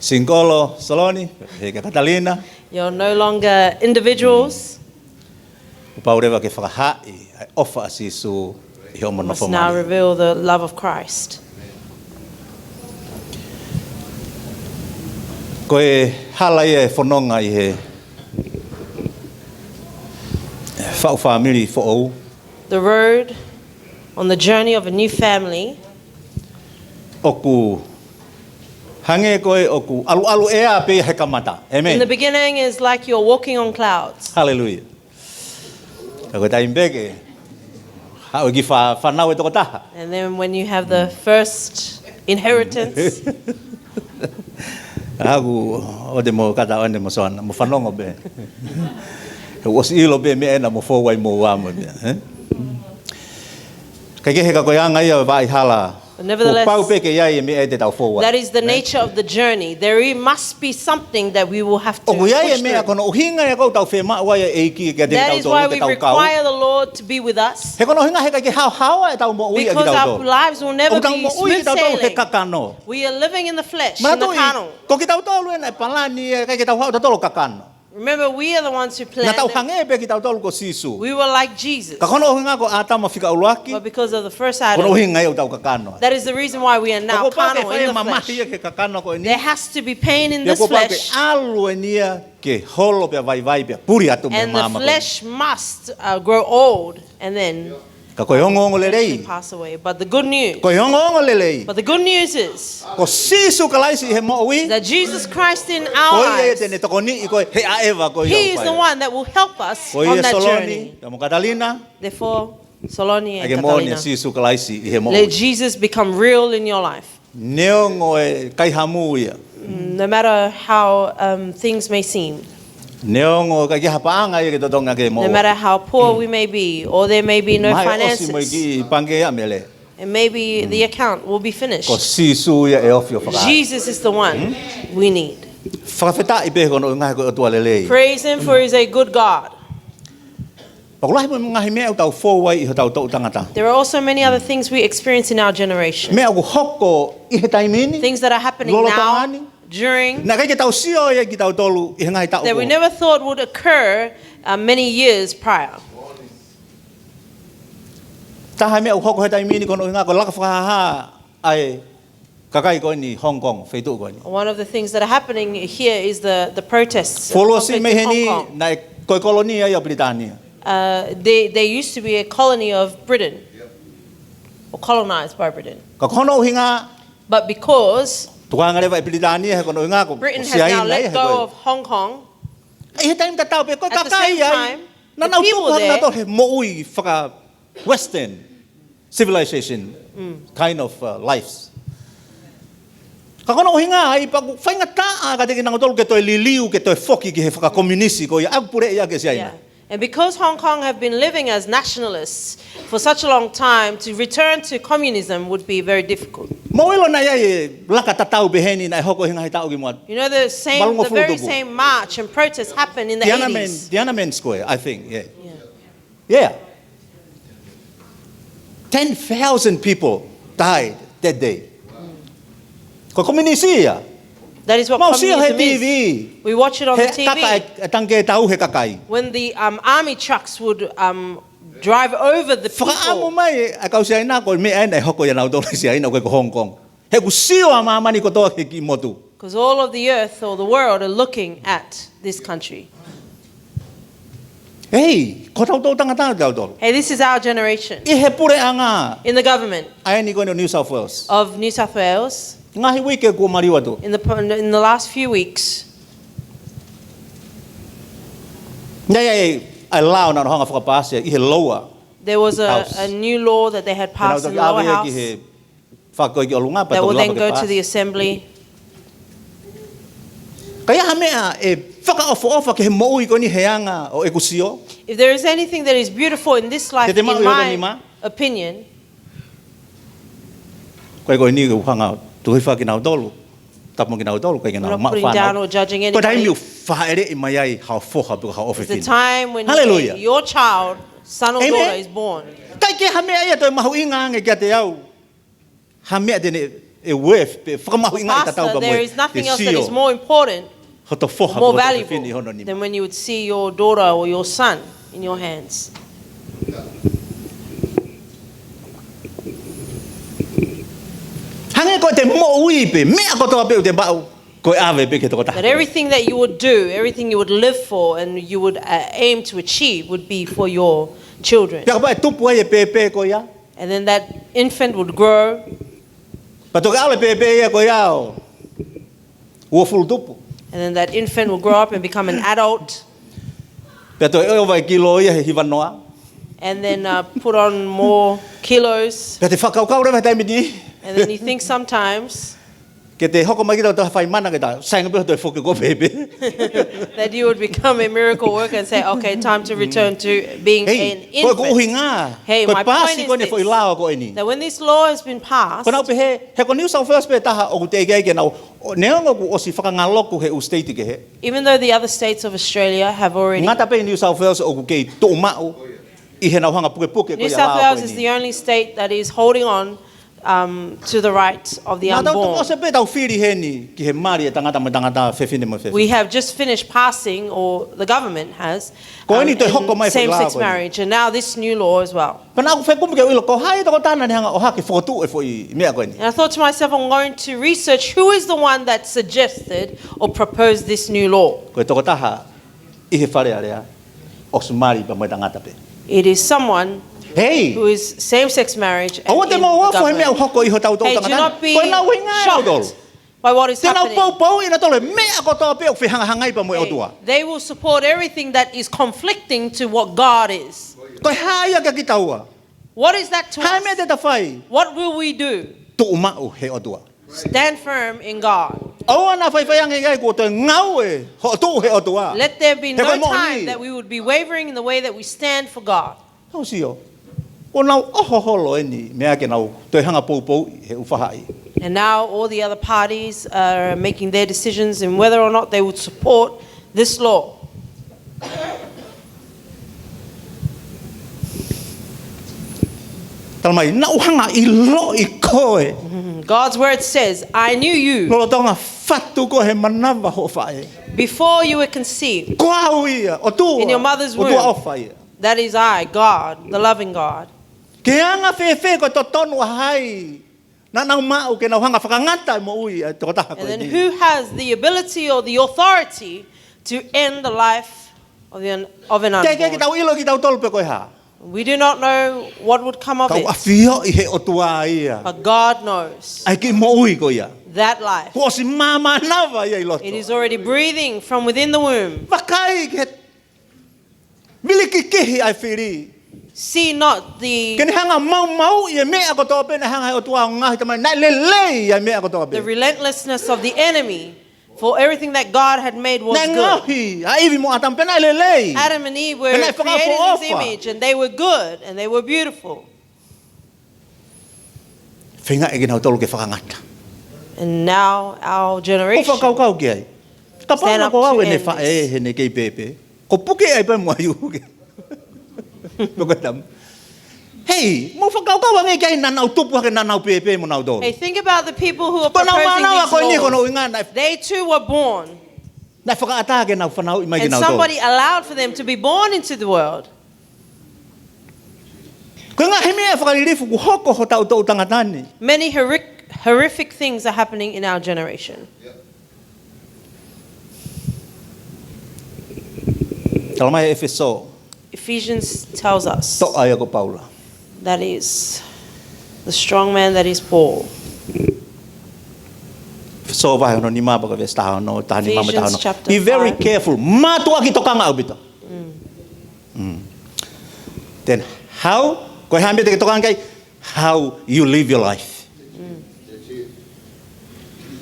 singolo, Soloni, pehē kia Katalina. You're no longer individuals. Kuo pau leva ke fakahaaʻi ʻa e ʻofa ʻa Sīsū ʻi hoʻomo nofo mali. You must now reveal the love of Christ. Ko e hala ia e fononga ʻi he faʻu fāmili foʻou. The road on the journey of a new family. ʻOku hangē ko e ʻoku ʻaluʻalu ʻea pē ia he kamata. Amen. In the beginning is like you're walking on clouds. Haleluia. Ka ko e taimi pē ke haʻu e kiʻi fā-, fānau e tokotaha. And then when you have the first inheritance. ʻOku ou ʻoatu mo Kata ʻo ʻene mo Soana, mo fanongo pē. He ʻosi ʻilo pē meʻa ena mo fou ai mo ua mo meʻa, eh? Kae kehe ka ko e anga ia e vaʻa hala. But nevertheless, kuo pau pē ke ʻi ai e meʻa te tau fou ai, that is the nature of the journey. There i-, must be something that we will have to push through. ʻOku ʻi ai e meʻa ko hono ʻuhinga ia ʻoku tau fiemaʻu ai e ʻEiki kiate kitautolu ke tau kau. That is why we require the Lord to be with us. He ko hono ʻuhinga he ʻikai ke haohaoa ʻetau moʻui ʻiate kitautolu. Because our lives will never be smooth sailing. ʻOku tau moʻui kitautolu he kakano. We are living in the flesh, in the carnal. Manatuʻi, ko kitautolu ena e palani, ʻikai ke tau haʻu tautolu ʻo kakano. Remember, we are the ones who planned it. Naʻa tau hangē pē kitautolu ko Sīsū. We were like Jesus. Ka ko hono ʻuhinga ko ʻĀtama fika ʻuluaki. But because of the first Adam, ko hono ʻuhinga ia ʻoku tau kakano. That is the reason why we are now carnal in the flesh. Ka kuo pau ke fai e mamahi ia ki he kakano ko eni. There has to be pain in this flesh. Pea kuo pau ke ʻalu eni ia ke holo pea vaivai pea puli atu mei he māmani. And the flesh must, uh, grow old and then Ka ko e ongoongo lelei. Pass away. But the good news, ko e ongoongo lelei, but the good news is, ko Sīsū Kalaisi ʻi he moʻui, that Jesus Christ in our lives, ko ia ia te ne tokoniʻi koe he ʻaʻeva ko ia ʻoku fai. He is the one that will help us on that journey. Ko ia Soloni, pea mo Katalina. Therefore, Soloni and Katalina, ʻai ke moʻoni ʻa Sīsū Kalaisi ʻi he moʻui. Let Jesus become real in your life. Neongo e kaihamu ia. Mm, no matter how, um, things may seem. Neongo e ʻikai ke ʻi ai ha paʻanga ia ke totongi ʻaki e moʻui. No matter how poor we may be, or there may be no finances. Mahalo ʻosi mo e kiʻi pangikē ia mele. And maybe the account will be finished. Ko Sīsū ia ʻe ofi ʻo fakaai. Jesus is the one we need. Fakafetaʻi pē ko hono ʻuhinga he ko e ʻOtua lelei. Praise him, for he's a good God. Pea ʻoku lahi mo e ngaahi meʻa ʻoku tau fou ai ʻi hotau toʻu tangata. There are also many other things we experience in our generation. Meʻa ʻoku hoko ʻi he taimi ni, lolotonga ni. Things that are happening now, during, naʻe ʻikai ke tau sio ia kitautolu ʻi he ngaahi taʻu kuo hoko. That we never thought would occur, uh, many years prior. Taha e meʻa ʻoku hoko he taimi ni ko hono ʻuhinga ko e laka fakahāhā ʻa e kakai ko eni Hong Kong, feituʻu ko eni. One of the things that are happening here is the, the protests of conflict in Hong Kong. Fuoloa siʻi mei heni naʻe ko e koloni ia ʻo Pilitānia. Uh, they, they used to be a colony of Britain, or colonized by Britain. Ka ko hono ʻuhinga, but because, tukuange leva ʻe Pilitānia he ko hono ʻuhinga ko Britain has now let go of Hong Kong. ʻI he taimi tatau pē ko e kakai ai, naʻa nau tupu hake nautolu he moʻui faka-Western civilization kind of, uh, lives. Ka ko hono ʻuhinga ai pea ʻoku faingataʻa kiate kinautolu ke toe liliu, ke toe foki ki he fakakomiunisi ko ia ʻoku puleʻi ʻaki ʻe Siaina. Yeah. And because Hong Kong have been living as nationalists for such a long time, to return to communism would be very difficult. Mou ʻilo naʻe ʻi ai e laka tatau peheni naʻe hoko he ngaahi taʻu kimuʻa. You know, the same, the very same march and protest happened in the eighties. Tiananmen, Tiananmen Square, I think, yeah. Yeah. Yeah. Ten thousand people died that day. Ko e komiunisi ia. That is what communism is. Mau sio he T V. We watch it on the T V. He kaka e, e tangikē tau he kakai. When the, um, army trucks would, um, drive over the people. Fakaʻamu mai e kau Siaina ko e meʻa ena ʻe hoko ʻia nautolu ʻi Siaina ko e ko Hong Kong. He ʻoku sio ʻa māmani kotoa ki he kiʻi motu. 'Cause all of the earth or the world are looking at this country. Hei, ko hotau toʻu tangata ʻa tautolu. Hey, this is our generation. ʻI he puleʻanga. In the government. ʻA eni ko eni ʻo New South Wales. Of New South Wales. Ngaahi uike kuo maliu atu. In the po-, in the last few weeks. Naʻe ʻi ai e lao naʻe hanga fakapaasi ʻi he lower house. There was a, a new law that they had passed in the lower house. Naʻa nau toki ʻave ia ki he fakakoe ki ʻolunga, pea toki lava ke paasi. That will then go to the assembly. Ka ʻi ai ha meʻa ʻe fakaʻofoʻofa ki he moʻui ko eni he anga ʻo ʻeku sio. If there is anything that is beautiful in this life, in my opinion, te te maʻu ʻi hoto nima. Ko e ko eni ke u hanga ʻo tuhu hifo kinautolu. Tapu mo kinautolu, ʻikai ke nau maʻu fānau. I'm not putting down or judging anybody. Ko e taimi ʻoku fāʻeleʻi mai ai hao foha pe ko hao ʻofefine. It's the time when, hallelujah, your child son or daughter is born. Amen. ʻIkai ke ha meʻa ia toe mahuʻinga ange kiate au. Ha meʻa te ne ʻe worth pe fakamahuʻingaʻi tatau pē mo e sio. Pastor, there is nothing else that is more important Hoto foha mo hoto fefine ʻi hono nima. Than when you would see your daughter or your son in your hands. Hangē ko ʻete moʻui pē, meʻa kotoa pē ʻoku te maʻu, ko e ʻave pē ki he tokotaha. That everything that you would do, everything you would live for, and you would, uh, aim to achieve would be for your children. Pea kapau ʻe tupu ai e pēpē ko ia. And then that infant would grow. Pea toki ʻalu e pēpē ia ko ia ʻo uofulu tupu. And then that infant will grow up and become an adult. Pea toe ʻova e kilo ia he hiva noa. And then, uh, put on more kilos. Pea te fakakaukau leva he taimi ni. And then you think sometimes Ke te hoko mai kita ʻo toe fai mana ke ta, sai ange pē ʻo toe foki ko e pēpē. That you would become a miracle worker and say, "Okay, time to return to being an infant." Hei, ko e ʻuhinga. Hey, my point is this, ko e paasi ko eni e foʻi lao ko eni. That when this law has been passed, Ko ʻenau pehē, he ko New South Wales pē taha ʻoku teʻeki ai ke nau, ʻo, neongo kuo ʻosi fakangaloku he ʻū state kehe. Even though the other states of Australia have already Ngata pē ʻi New South Wales ʻoku kei tuʻu maʻu ʻi heʻenau hanga pukepuke ko ia lao ko eni. New South Wales is the only state that is holding on, um, to the rights of the unborn. Naʻa tau toki ʻosi pē tau fili heni ki he mali e tangata mo e tangata, fefine mo e fefine. We have just finished passing, or the government has, Ko eni um, toe hoko mai e foʻi lao ko eni. Same-sex marriage, and now this new law as well. Pea naʻa ku fekumi ke u ʻilo ko hai e tokotaha naʻa ne hanga ʻo ʻohake fokotuʻu e foʻi meʻa ko eni. And I thought to myself, "I'm going to research who is the one that suggested or proposed this new law." Ko e tokotaha ʻi he Fale Alea, ʻosi mali pea mo e tangata pē. It is someone who is same-sex marriage and in the government. Hei! ʻOua te mou ofo he meʻa ʻoku hoko ʻi hotau tangata. Hey, do not be shocked by what is happening. Ko ʻenau ʻuhinga ʻenau tolo. Te nau poupouʻi ʻenau tolo e meʻa kotoa pē ʻoku fehangahangai pea mo e ʻOtua. Hey, they will support everything that is conflicting to what God is. Ko e hā ia kia kitaua? What is that to us? Hā e meʻa te ta fai? What will we do? Tuʻu maʻu he ʻOtua. Stand firm in God. ʻOua naʻa faifai ange ai kuo toe ngaue hoʻo tuʻu he ʻOtua. He ko e moʻoni. Let there be no time that we would be wavering in the way that we stand for God. Tau sio. Kuo nau ʻoho holo eni meʻa ke nau toe hanga poupouʻi he ʻū faʻahi. And now all the other parties are making their decisions in whether or not they would support this law. Talamai, naʻa ku hanga ʻiloʻi koe. Mm, God's word says, "I knew you." Lolotonga fatu koe he manava hoʻo faʻē. Before you were conceived. Ko au ia, ʻOtua, in your mother's womb. ʻOtua ʻofa ia. That is I, God, the loving God. Ke anga fēfē ko e totonu ʻa hai naʻa nau maʻu ke nau hanga fakangata e moʻui ʻa e tokotaha ko eni. And then who has the ability or the authority to end the life of an, of an unborn? Teʻeki ke tau ʻilo kitautolu pe ko e hā. We do not know what would come of it. Ka ʻoku ʻafioʻi he ʻOtua ia. But God knows. ʻA e kiʻi moʻui ko ia. That life. Kuo ʻosi māmānava ia ʻi loto. It is already breathing from within the womb. Vakai ki he vilikikihi ʻa e fili. See not the Ke ne hanga maumauʻi e meʻa kotoa pē naʻe hanga he ʻOtua ʻo ngaohi tamai, naʻe lelei ʻa e meʻa kotoa pē. The relentlessness of the enemy, for everything that God had made was good. Naʻe ngaohi ʻa ʻIvi mo ʻĀtama pea naʻe lelei. Adam and Eve were created in His image, and they were good, and they were beautiful. Pea naʻe feingaʻi kinautolu ke fakangata. And now our generation stand up to enemies. ʻOku fakakaukau ki ai. Kapau naʻa ko au ʻene faʻē heʻene kei pēpē, ʻoku ou puke ai pē mo au ke. Poko tam. Hei, mou fakakaukau ange ki ai naʻa nau tupu hake naʻa nau pēpē mo nautolu. Hey, think about the people who are proposing these laws. Ko ʻenau mānava ko eni ko hono ʻuhinga naʻe, they too were born. Naʻe fakaʻatā ke nau fanauʻi mai kinautolu. And somebody allowed for them to be born into the world. Ko e ngaahi meʻa fakalilifu kuo hoko hotau toʻu tangata ni. Many horric-, horrific things are happening in our generation. Talamai ʻe ʻEfesō. Ephesians tells us. Toʻa ia ko Paula. That is the strong man that is Paul. ʻEfesō vahe hono nima pea ko e veesi taha ono, taha nima mo e taha ono. Ephesians chapter five. Be very careful. Mātuʻaki tokanga ʻaupito. Mm. Mm. Then how? Ko e hā e meʻa te ke tokanga ki ai? How you live your life. Mm.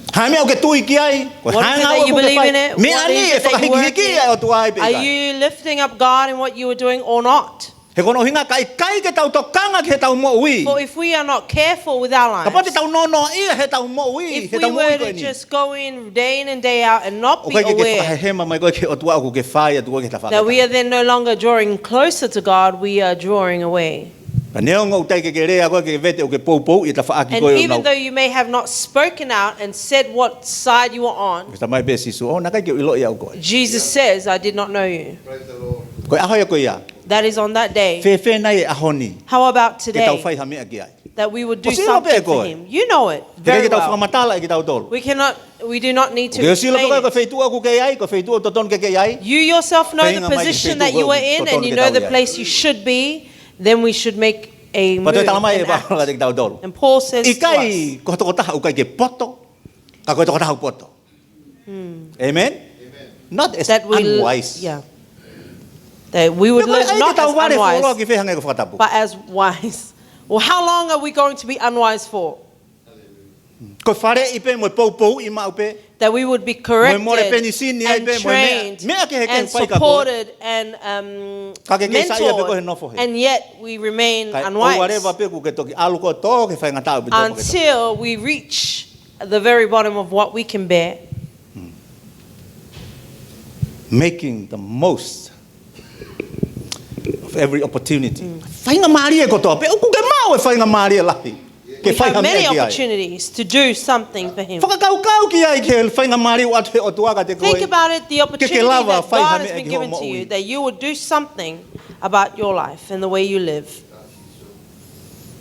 Hā e meʻa ʻoku ke tui ki ai? Ko e hā e ngāue ʻoku ke fai? What is it that you believe in it? What is it that you work in? Meʻa ni ʻe fakahikihiki ʻa e ʻOtua ai pe ʻikai? Are you lifting up God in what you are doing or not? He ko hono ʻuhinga ka ʻikai ke tau tokanga ki heʻetau moʻui, For if we are not careful with our lives, kapau te tau nonoʻia heʻetau moʻui, if we heʻetau moʻui were ko to eni, just go in day in and day out and not ʻoku ʻikai ke ke be aware fakahehema mai koe ki he ʻOtua, ʻoku ke fai atu koe ki he tafaʻaki taha. That we are then no longer drawing closer to God, we are drawing away. Ka neongo ʻoku ʻikai ke ke lea koe, ke vete ʻoku ke poupouʻi e tafaʻaki ko ē ʻoku nau. And even though you may have not spoken out and said what side you were on, Ko e talamai pē ʻe Sīsū, ʻo, naʻe ʻikai ke u ʻiloʻi au koe. Jesus says, "I did not know you." Ko e ʻaho ia ko ia. That is on that day. Fēfē nai e ʻaho ni? How about today? Ke tau fai ha meʻa ki ai. That we would do something for him. ʻOku ke ʻilo pē koe. You know it very well. He ʻikai ke tau fakamatalaʻi kitautolu. We cannot, we do not need to explain it. ʻOku ke ʻilo pē koe ko e feituʻu ʻoku ke ʻi ai, ko e feituʻu totonu ke ke ʻi ai. You yourself know the position that you are in, and you know the place you should be. Feinga mai ke tuku koe ki he totonu ke tau ʻi ai. Then we should make a move and act. Pea toe talamai ʻe Paula kiate kitautolu. And Paul says to us, ʻIkai ko e tokotaha ʻoku ʻikai ke poto, ka ko e tokotaha ʻoku poto. Amen? Not as unwise. That we l-, yeah. That we would learn not as unwise, but as wise. Pea ko e ʻai ke tau vale fuoloa ki fē hangē ko e fakatapu? Well, how long are we going to be unwise for? Ko e faleʻi pē mo e poupouʻi maʻu pē. That we would be corrected and trained and supported. Mo e mole penisini ai pē, mo e meʻa, meʻa kehe ke fai ka ko e. Ka ke kei saiʻia pē koe he nofo hē. And yet we remain unwise. Kae ʻoua leva pē kuo ke toki ʻalu koe ʻo tō ki he faingataʻa ʻo pito mo ke tō. Until we reach the very bottom of what we can bear. Making the most of every opportunity. Faingamālie kotoa pē, ʻoku ke maʻu e faingamālie lahi ke fai ha meʻa ki ai. We have many opportunities to do something for him. Fakakaukau ki ai ki he faingamālie ʻoku ʻoatu ʻe he ʻOtua kiate koe. Think about it, the opportunity that God has been given to you, that you would do something about your life and the way you live.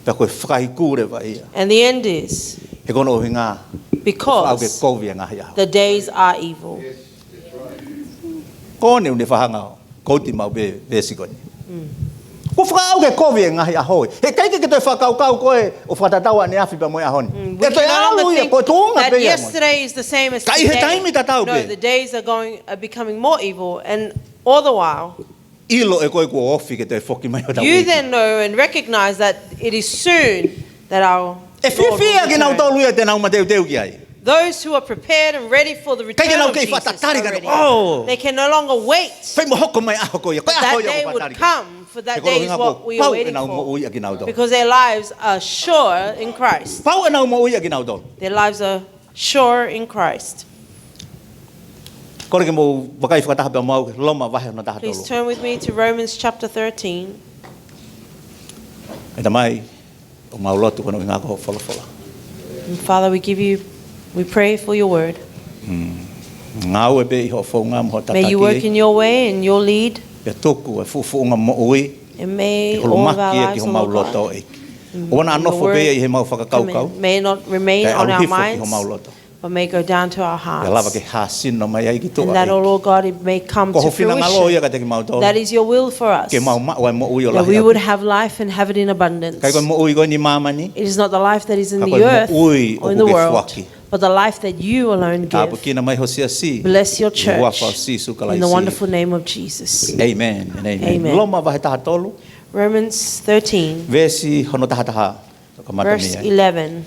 Ke ke lava ʻo fai ha meʻa ki ho moʻui. Pea ko e fakaiku leva ia. And the end is, He ko hono ʻuhinga, because ʻoku ke kovi e ngaahi ʻaho. The days are evil. Ko ʻene ʻuhinga ʻoku ne fakahanga ʻo kouti maʻu pē veesi ko eni. Kuo fakaaʻu ke kovi e ngaahi ʻaho ē. He ʻikai ke ke toe fakakaukau koe ʻo fakatatau ʻaneafi pea mo e ʻaho ni. Mm, we can no longer think that yesterday is the same as today. ʻE toe ʻalu ia, ko e tuʻunga pē ia mo e. No, the days are going, are becoming more evil, and all the while, ʻIlo ʻe koe kuo ofi ke toe foki mai hotau ʻEiki. You then know and recognize that it is soon that our Lord will return. ʻE fiefia kinautolu ia te nau mateuteu ki ai. Those who are prepared and ready for the return of Jesus are ready. ʻIkai ke nau kei fakatatali ka, oh. They can no longer wait for that day would come, for that day is what we are waiting for. He ko hono ʻuhinga kuo pau ʻenau moʻui ʻa kinautolu. Because their lives are sure in Christ. Pau ʻenau moʻui ʻa kinautolu. Their lives are sure in Christ. Kole ke mou vakai fakataha pea mo au ki Loma vahe hono taha tolu. Please turn with me to Romans chapter thirteen. ʻE Tamai, ʻoku mau lotu ko hono ʻuhinga ko hoʻo folofola. And Father, we give you, we pray for your word. Mm. Ngāue pē ʻi hoʻo founga mo hoʻo tataki. May you work in your way and your lead. Pea tuku e fuʻufuʻunga moʻui ke holomaki ia ki homau loto, ʻEiki. And may all of our lives, O Lord God, mm, ʻoua naʻa nofo pē ia ʻi heʻemau fakakaukau. May it not remain on our minds, Kae ʻalu hifo ki homau loto. But may go down to our hearts. Pea lava ke hāsino mai ai ki tuʻa, ʻEiki. And that, O Lord God, it may come to fruition. Ko ho finangalo ia kiate kimautolu. That is your will for us. Ke mau maʻu ai e moʻui ʻo lahi ʻaupito. That we would have life and have it in abundance. ʻIkai ko e moʻui ko eni ʻi māmani. It is not the life that is in the earth or in the world, Ka ko e moʻui ʻoku ke foaki. But the life that you alone give. Tāpuekina mai ho siasi. Bless your church. ʻI he huafa ʻo Sīsū Kalaisi. In the wonderful name of Jesus. Amen and amen. Amen. Loma vahe taha tolu. Romans thirteen. Veesi hono taha taha. Kamata mei ai. Verse eleven.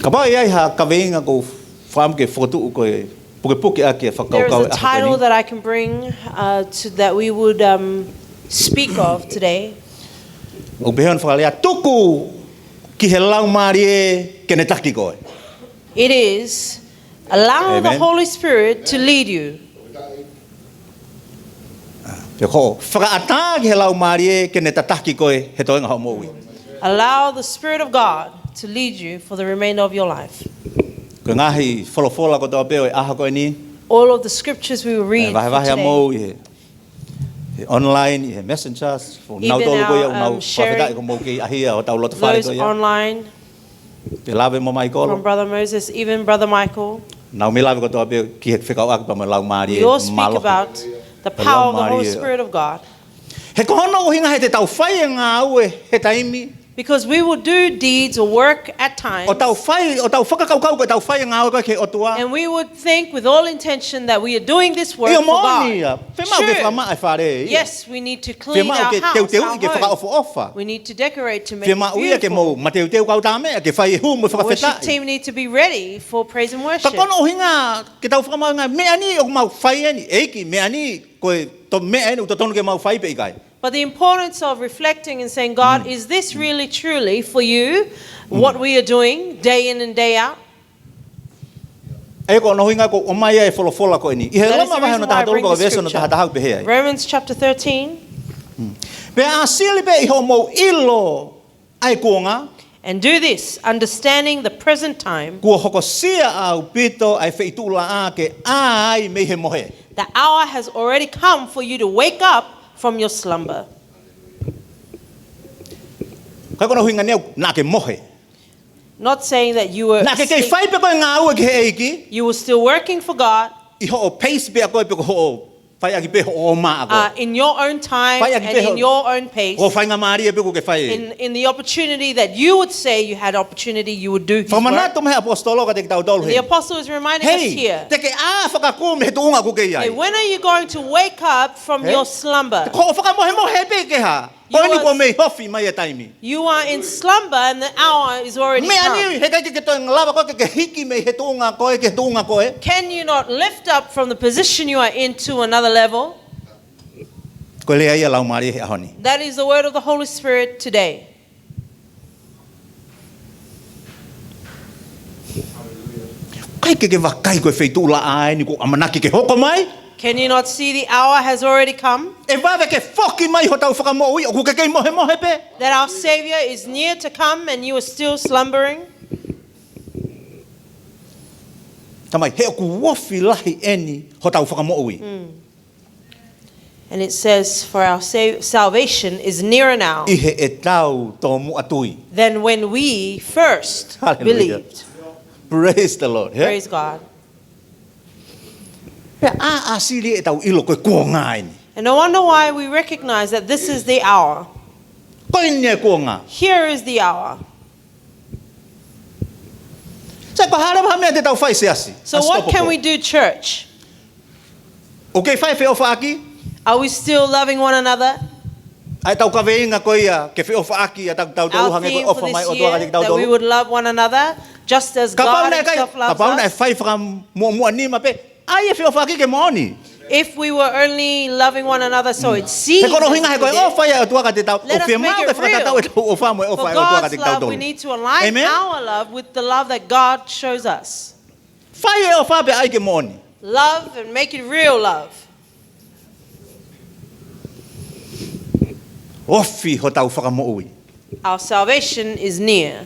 Kapau ʻe ʻi ai ha kaveinga ʻoku ou fakaʻamu ke fokotuʻu ko e pukepuke ʻaki e fakakaukau ʻo e ʻaho ko eni. There is a title that I can bring, uh, to, that we would, um, speak of today. ʻOku pehē hono fakalea, tuku ki he Laumālie ke ne taki koe. It is allow the Holy Spirit to lead you. Amen. Pea ko e fakaʻatā ki he Laumālie ke ne tataki koe he toenga hoʻo moʻui. Allow the Spirit of God to lead you for the remainder of your life. Ko e ngaahi folofola kotoa pē ʻo e ʻaho ko eni. All of the scriptures we will read for today. Vahevahe ʻa mou ʻi he he online, ʻi he messengers, for nautolu ko ia ʻoku nau fakafetaʻi ko mou kei ʻaʻahi ʻo tau loto fale ko ia. Even our, um, sharing those online. Pea lave mo Michael. From Brother Moses, even Brother Michael. Nau mei lave kotoa pē ki he fekauʻaki pea mo e Laumālie Mālohi. We all speak about the power of the Holy Spirit of God. He ko hono ʻuhinga he te tau fai e ngāue he taimi Because we will do deeds or work at times. ʻO tau fai, ʻo tau fakakaukau ko ʻetau fai e ngāue ko ē ki he ʻOtua. And we would think with all intention that we are doing this work for God. ʻIo, moʻoni ia. Fiemaʻu ke fakamaʻa e fale, ʻio. Yes, we need to clean our house, our home. Fiemaʻu ke teuteuʻi ke fakaʻofoʻofa. We need to decorate to make it beautiful. Fiemaʻu ia ke mou mateuteu kau tāmeʻa, ke fai e hū mo e fakafetaʻi. Worship team need to be ready for praise and worship. Ka ko hono ʻuhinga ke tau fakamaʻu e ngaahi meʻa ni ʻoku mau fai eni, ʻEiki, meʻa ni ko e tō meʻa eni ʻoku totonu ke mau fai pe ʻikai. But the importance of reflecting and saying, "God, is this really truly for you, what we are doing day in and day out?" ʻA ia ko hono ʻuhinga ʻoku ʻomai ai e folofola ko eni. ʻI he Loma vahe hono taha tolu ko e veesi hono taha taha ʻoku pehē ai. Romans chapter thirteen. Pea ʻāsili pē ʻi hoʻomou ʻilo ʻa e kuonga. And do this, understanding the present time. Kuo hokosia ʻaupito ʻa e feituʻulaʻā ke ʻā ai mei he mohe. The hour has already come for you to wake up from your slumber. ʻIkai ko hono ʻuhinga ia naʻa ke mohe. Not saying that you were asleep. Naʻa ke kei fai pē ko e ngāue ki he ʻEiki. You were still working for God. ʻI hoʻo pace pē ʻa koe pe ko hoʻo fai ʻaki pē hoʻo ō mai ʻa koe. Uh, in your own time and in your own pace. Fai ʻaki pē hoʻo, hoʻo faingamālie pē ʻoku ke fai. In, in the opportunity that you would say you had opportunity, you would do his work. Fakamanatu mai he ʻaposetolo kiate kitautolu heni. And the apostle is reminding us here. Hei, te ke ʻā fakakū mei he tuʻunga ʻoku ke ʻi ai. Hey, when are you going to wake up from your slumber? Ko hoʻo fakamohemohe pē ke hā. Ko eni kuo mei hofi mai e taimi. You are in slumber and the hour is already come. Meʻa ni, heʻikai ke ke toe lava koe ke, ke hiki mei he tuʻunga ko ē ki he tuʻunga ko ē? Can you not lift up from the position you are in to another level? Ko e lea ia ʻa e Laumālie he ʻaho ni. That is the word of the Holy Spirit today. ʻIkai ke ke vakai ko e feituʻulaʻā eni kuo ʻamanaki ke hoko mai? Can you not see the hour has already come? ʻE vave ke foki mai hotau Fakamoʻui ʻoku ke kei mohemohe pē. That our Savior is near to come and you are still slumbering? Tamai, he ʻoku ofi lahi eni hotau Fakamoʻui. Mm. And it says, "For our sa-, salvation is nearer now," ʻi heʻetau tomuʻa tui, than when we first believed. Hallelujah. Praise the Lord, yeah? Praise God. Pea ʻā, ʻāsili ʻetau ʻilo ko e kuonga eni. And no wonder why we recognize that this is the hour. Ko eni e kuonga. Here is the hour. Sai, ko e hā leva ha meʻa te tau fai, siasi? So what can we do, church? ʻOku ke fai e feʻofaʻaki? Are we still loving one another? ʻA ʻetau kaveinga ko ia ke feʻofaʻaki ʻa kitautolu hangē ko e ʻofa mai ʻOtua kiate kitautolu. Our theme for this year, that we would love one another, just as God himself loves us. Kapau naʻe ʻikai, kapau naʻe fai fakamuʻomuʻa nima pē, ʻai e feʻofaʻaki ke moʻoni. If we were only loving one another so it seems as if we did, let us make it real. He ko hono ʻuhinga he ko e ʻofa ia ʻa e ʻOtua kiate kitautolu. ʻOku fiemaʻu ke fakatatau ʻetau ʻofa mo e ʻofa ʻa e ʻOtua kiate kitautolu. For God's love, we need to align our love with the love that God shows us. Amen? Fai e ʻofa pea ʻai ke moʻoni. Love and make it real love. Ofi hotau Fakamoʻui. Our salvation is near.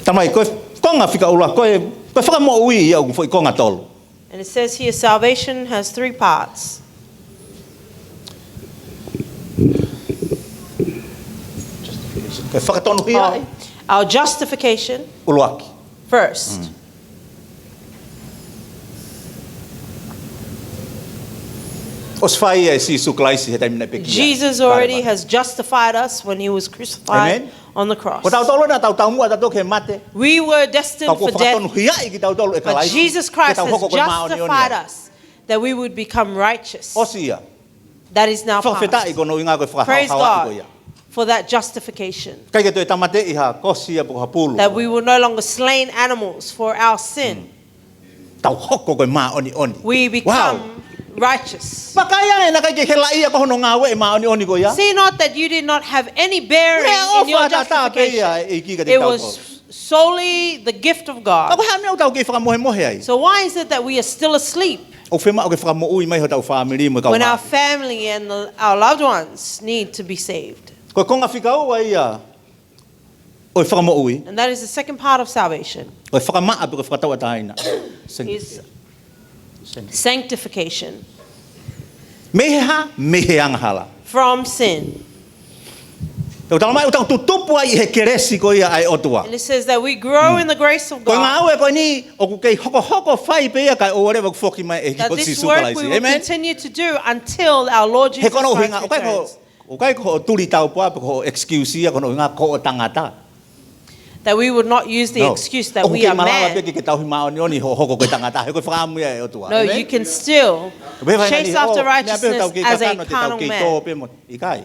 Tamai, ko e konga fika ʻuluaki, ko e, ko e Fakamoʻui ia ʻoku foʻi konga tolu. And it says here, salvation has three parts. Ko e fakatonuhiaʻi. Our, our justification. ʻUluaki. First. Mm. ʻOsi fai ia ʻe Sīsū Kalaisi he taimi naʻe pekia. Jesus already has justified us when he was crucified on the cross. Amen. Ko tautolu naʻa tau taumuʻa tautolu ki he mate. We were destined for death, ka kuo fakatonuhiaʻi kitautolu ʻe Kalaisi, but Jesus Christ has justified us that we would become righteous. Ke tau hoko ko e māʻoniʻoni ia. ʻOsi ia. That is now past. Fakafetaʻi ko hono ʻuhinga ko e fakahaohaoaʻi ko ia. Praise God for that justification. ʻIkai ke toe tāmateʻi ha kosi ia pe ko ha pulu. That we were no longer slain animals for our sin. Mm. Tau hoko ko e māʻoniʻoni. Wow. We become righteous. Vakai ange naʻe ʻikai ke helaʻia ko hono ngāue e māʻoniʻoni ko ia. See not that you did not have any bearing in your justification. Meʻaʻofa ʻataʻatā pē ia ʻa e ʻEiki kiate kitautolu. It was solely the gift of God. Ka ko e hā e meʻa ʻoku tau kei fakamohemohe ai? So why is it that we are still asleep? ʻOku fiemaʻu ke fakamoʻui mai hotau fāmili mo e kau ngāue. When our family and the, our loved ones need to be saved. Ko e konga fika ua ia ʻo e fakamoʻui. And that is the second part of salvation. ʻO e fakamaʻa pe ko e fakatauʻatāina. Sanctification. Is sanctification. Mei he hā? Mei he angahala. From sin. Pea ʻoku talamai ʻoku tau tutupu ai ʻi he kelesi ko ia ʻa e ʻOtua. And it says that we grow in the grace of God. Ko e ngāue ko eni ʻoku kei hokohoko fai pē ia kae ʻoua leva ʻoku foki mai e ʻEiki ko Sīsū Kalaisi. That this work we will continue to do until our Lord Jesus Christ returns. He ko hono ʻuhinga, ʻoku ʻikai ko, ʻoku ʻikai ko hoʻo tuli taupoa pe ko hoʻo excuse ia, ko hono ʻuhinga ko hoʻo tangata. That we would not use the excuse that we are man. ʻOku kei malava pē ke ke tauhi māʻoniʻoni hoʻo hoko ko e tangata, he ko e fakaʻamu ia ʻa e ʻOtua. No, you can still chase after righteousness as a carnal man. ʻĒmeni? ʻOku ou meʻa pē ʻoku tau kei kakato te tau kei tō pē mo, ʻikai.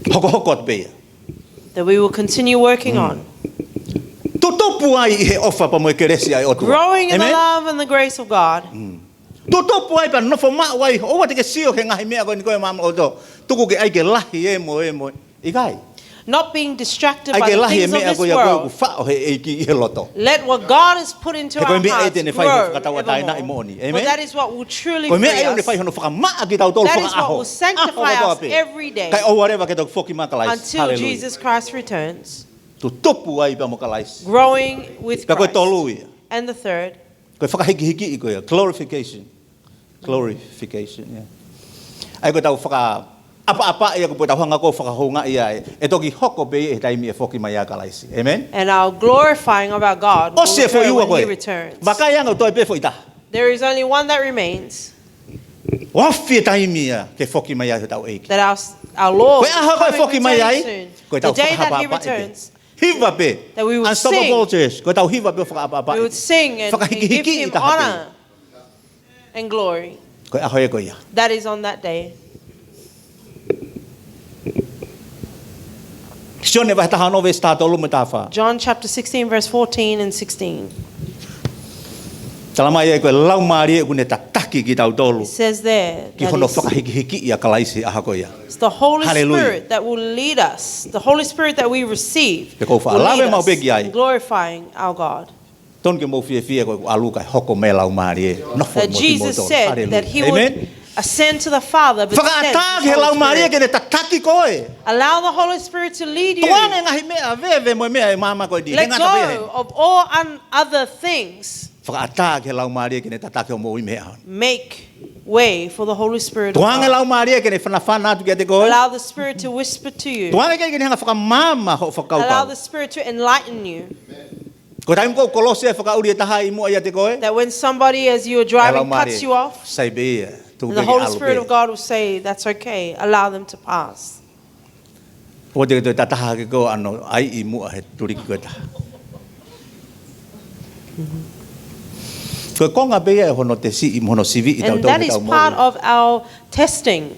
Hokohoko atu pē ia. That we will continue working on. Tutupu ai ʻi he ʻofa pea mo e kelesi ʻa e ʻOtua. Growing in the love and the grace of God. ʻĒmeni? Tutupu ai pea nofo maʻu ai, ʻoua te ke sio ki he ngaahi meʻa ko eni ko e maama ʻoto. Tuku ke ʻai ke lahi e mo e mo. ʻIkai. Not being distracted by the things of this world. ʻAi ke lahi e meʻa ko ia ko ē ʻoku faʻo he ʻEiki ʻi he loto. Let what God has put into our hearts grow evermore. He ko e meʻa ia te ne fai hono fakatauʻatāinaʻi moʻoni. ʻĒmeni? For that is what will truly free us. Ko e meʻa ia ʻoku ne fai hono fakamaʻa kitautolu fakaʻaho. That is what will sanctify us every day. ʻAho kotoa pē. Kae ʻoua leva ke toki foki mai ʻa Kalaisi. Until Jesus Christ returns. Haleluia. Tutupu ai pea mo Kalaisi. Growing with Christ. Pea ko e tolu ia. And the third. Ko e fakahikihikiʻi ko ia, glorification. Glorification, yeah. ʻAi ko ʻetau fakaʻapaʻapa ia ko ʻetau hanga ko ē ʻo fakahoungaʻi ia ʻe, ʻe toki hoko pē ia he taimi ʻe foki mai ai ʻa Kalaisi. ʻĒmeni? And our glorifying of our God will occur when he returns. ʻOsi e foʻi ua ko ē. Vakai ange ʻoku toe pē foʻi taha. There is only one that remains. Ofi e taimi ia ke foki mai ai hotau ʻEiki. That our, our Lord is coming return soon. Ko e ʻaho ko ē ʻe foki mai ai, ko ʻetau fakaʻapaʻapaʻi pē. The day that he returns. Hiva pē. That we will sing. Unstoppable church. Ko ʻetau hiva pē ʻo fakaʻapaʻapaʻi. We would sing and, and give him honor and glory. Fakahikihikiʻi taha pē. Ko e ʻaho ia ko ia. That is on that day. Sione vahe taha ono veesi taha tolu mo e taha fā. John chapter sixteen, verse fourteen and sixteen. Talamai ai ko e Laumālie ʻoku ne tataki kitautolu. It says there that is ki hono fakahikihikiʻi ʻa Kalaisi he ʻaho ko ia. It's the Holy Spirit that will lead us. Haleluia. The Holy Spirit that we receive will lead us in glorifying our God. Pea ʻoku ou faʻa lave maʻu pē ki ai. Tonu ke mou fiefia ko ʻeku ʻalu kae hoko mai e Laumālie. Nofo mo kimoutolu. Haleluia. That Jesus said that he would ascend to the Father, but send his Holy Spirit. ʻĒmeni? Fakaʻatā ki he Laumālie ke ne tataki koe. Allow the Holy Spirit to lead you. Tukuange ngaahi meʻa veve mo e meʻa ʻe maama ko eni. He ngata pē ia he. Let go of all un-, other things. Fakaʻatā ki he Laumālie ke ne tataki hoʻo moʻui mei he ʻaho ni. Make way for the Holy Spirit of God. Tukuange Laumālie ke ne fanafana atu kiate koe. Allow the Spirit to whisper to you. Tukuange ke ne hanga ʻo fakamaama hoʻo fakakaukau. Allow the Spirit to enlighten you. Ko e taimi ʻoku kolosi ai e fakaʻuli ʻe taha ʻi muʻa ʻiate koe. That when somebody, as you are driving, cuts you off, ʻe Laumālie, sai pē ia, tuku pē ke ʻalu pē. And the Holy Spirit of God will say, "That's okay, allow them to pass." ʻOua te ke toe tataha hake koe ʻo ʻai ʻi muʻa he tuliki ko ē ʻe taha. Ko e konga pē ia ʻo hono tesiʻi mo hono siviʻi kitautolu he ʻetau moʻui. And that is part of our testing.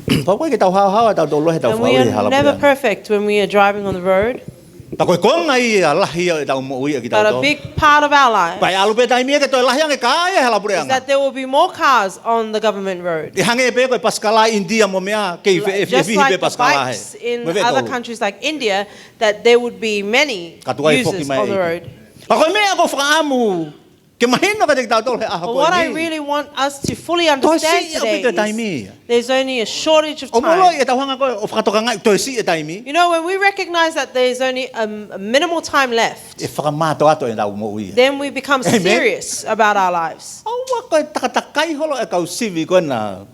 Pea ʻoku ʻikai ke tau haohaoa tautolu he ʻetau fakaʻuli he hala puleʻanga. And we are never perfect when we are driving on the road. Pea ko e konga ia lahi ia ʻo ʻetau moʻui ʻa kitautolu. But a big part of our life. Pea ʻe ʻalu pē taimi ia ke toe lahi ange e kā ia he hala puleʻanga. Is that there will be more cars on the government road. ʻE hangē pē ko e pasikala ʻi ʻInitia mo e meʻa, kei fe-, fe-, fehiʻa pē pasikala he. Just like the bikes in other countries like India, that there would be many users on the road. Ka tuku ai e foki mai e ʻEiki. Pea ko e meʻa ʻoku ou fakaʻamu ke mahino kiate kitautolu he ʻaho ko eni. But what I really want us to fully understand today is, Toe siʻi ʻaupito e taimi ia. There's only a shortage of time. ʻOku mou ʻilo ʻi heʻetau hanga ko ē ʻo fakatokangaʻi toe siʻi e taimi. You know, when we recognize that there's only a, a minimal time left, ʻE fakamātoato ʻetau moʻui ia. Then we become serious about our lives. ʻĒmeni. ʻOua ko e takatakai holo e kau sivi ko ena.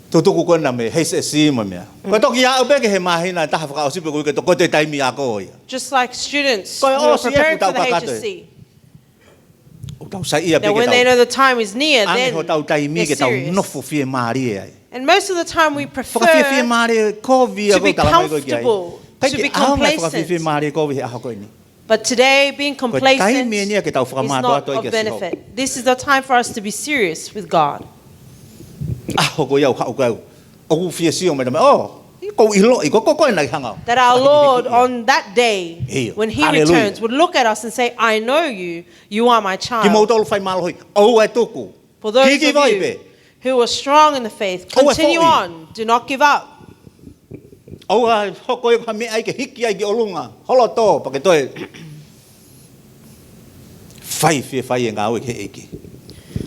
Tutuku ko ena mei he H S C mo e meʻa. Mm. Ko e toki aʻu pē ki he māhina ʻe taha fakaʻosi pē ko e ke toko te taimi ako ia. Just like students who are preparing for the H S C. Ko e ʻosi e fuʻu tau kakato e. ʻOku tau saiʻia pē ke tau. That when they know the time is near, then they're serious. Ange hotau taimi ke tau nofo fiemālie ai. And most of the time we prefer to be comfortable, to be complacent. Fakafiefie mālie kovi ia ʻoku ou tala mai ko ē ki ai. ʻIkai ke ʻaonga e fakafiefie mālie kovi he ʻaho ko eni. But today, being complacent is not, Ko e taimi eni ia ke tau fakamātoato ai kia Sihova. Of benefit. This is the time for us to be serious with God. ʻAho ko ia ʻoku haʻu kau. ʻOku fie sio mai tama, oh, ʻoku ou ʻiloʻi, ko, ko, ko e nai hanga. That our Lord on that day, when he returns, would look at us and say, "I know you, you are my child." Kimoutolu fai mālohi, ʻoua ʻe tuku. Kiki vai pē. For those of you who are strong in the faith, continue on. ʻOua ʻe foʻi. Do not give up. ʻOua ʻe hoko ʻi ha meʻa ai ke hiki ai ki ʻolunga. Holo tō, pea ke toe. Fai, fie fai e ngāue ki he ʻEiki.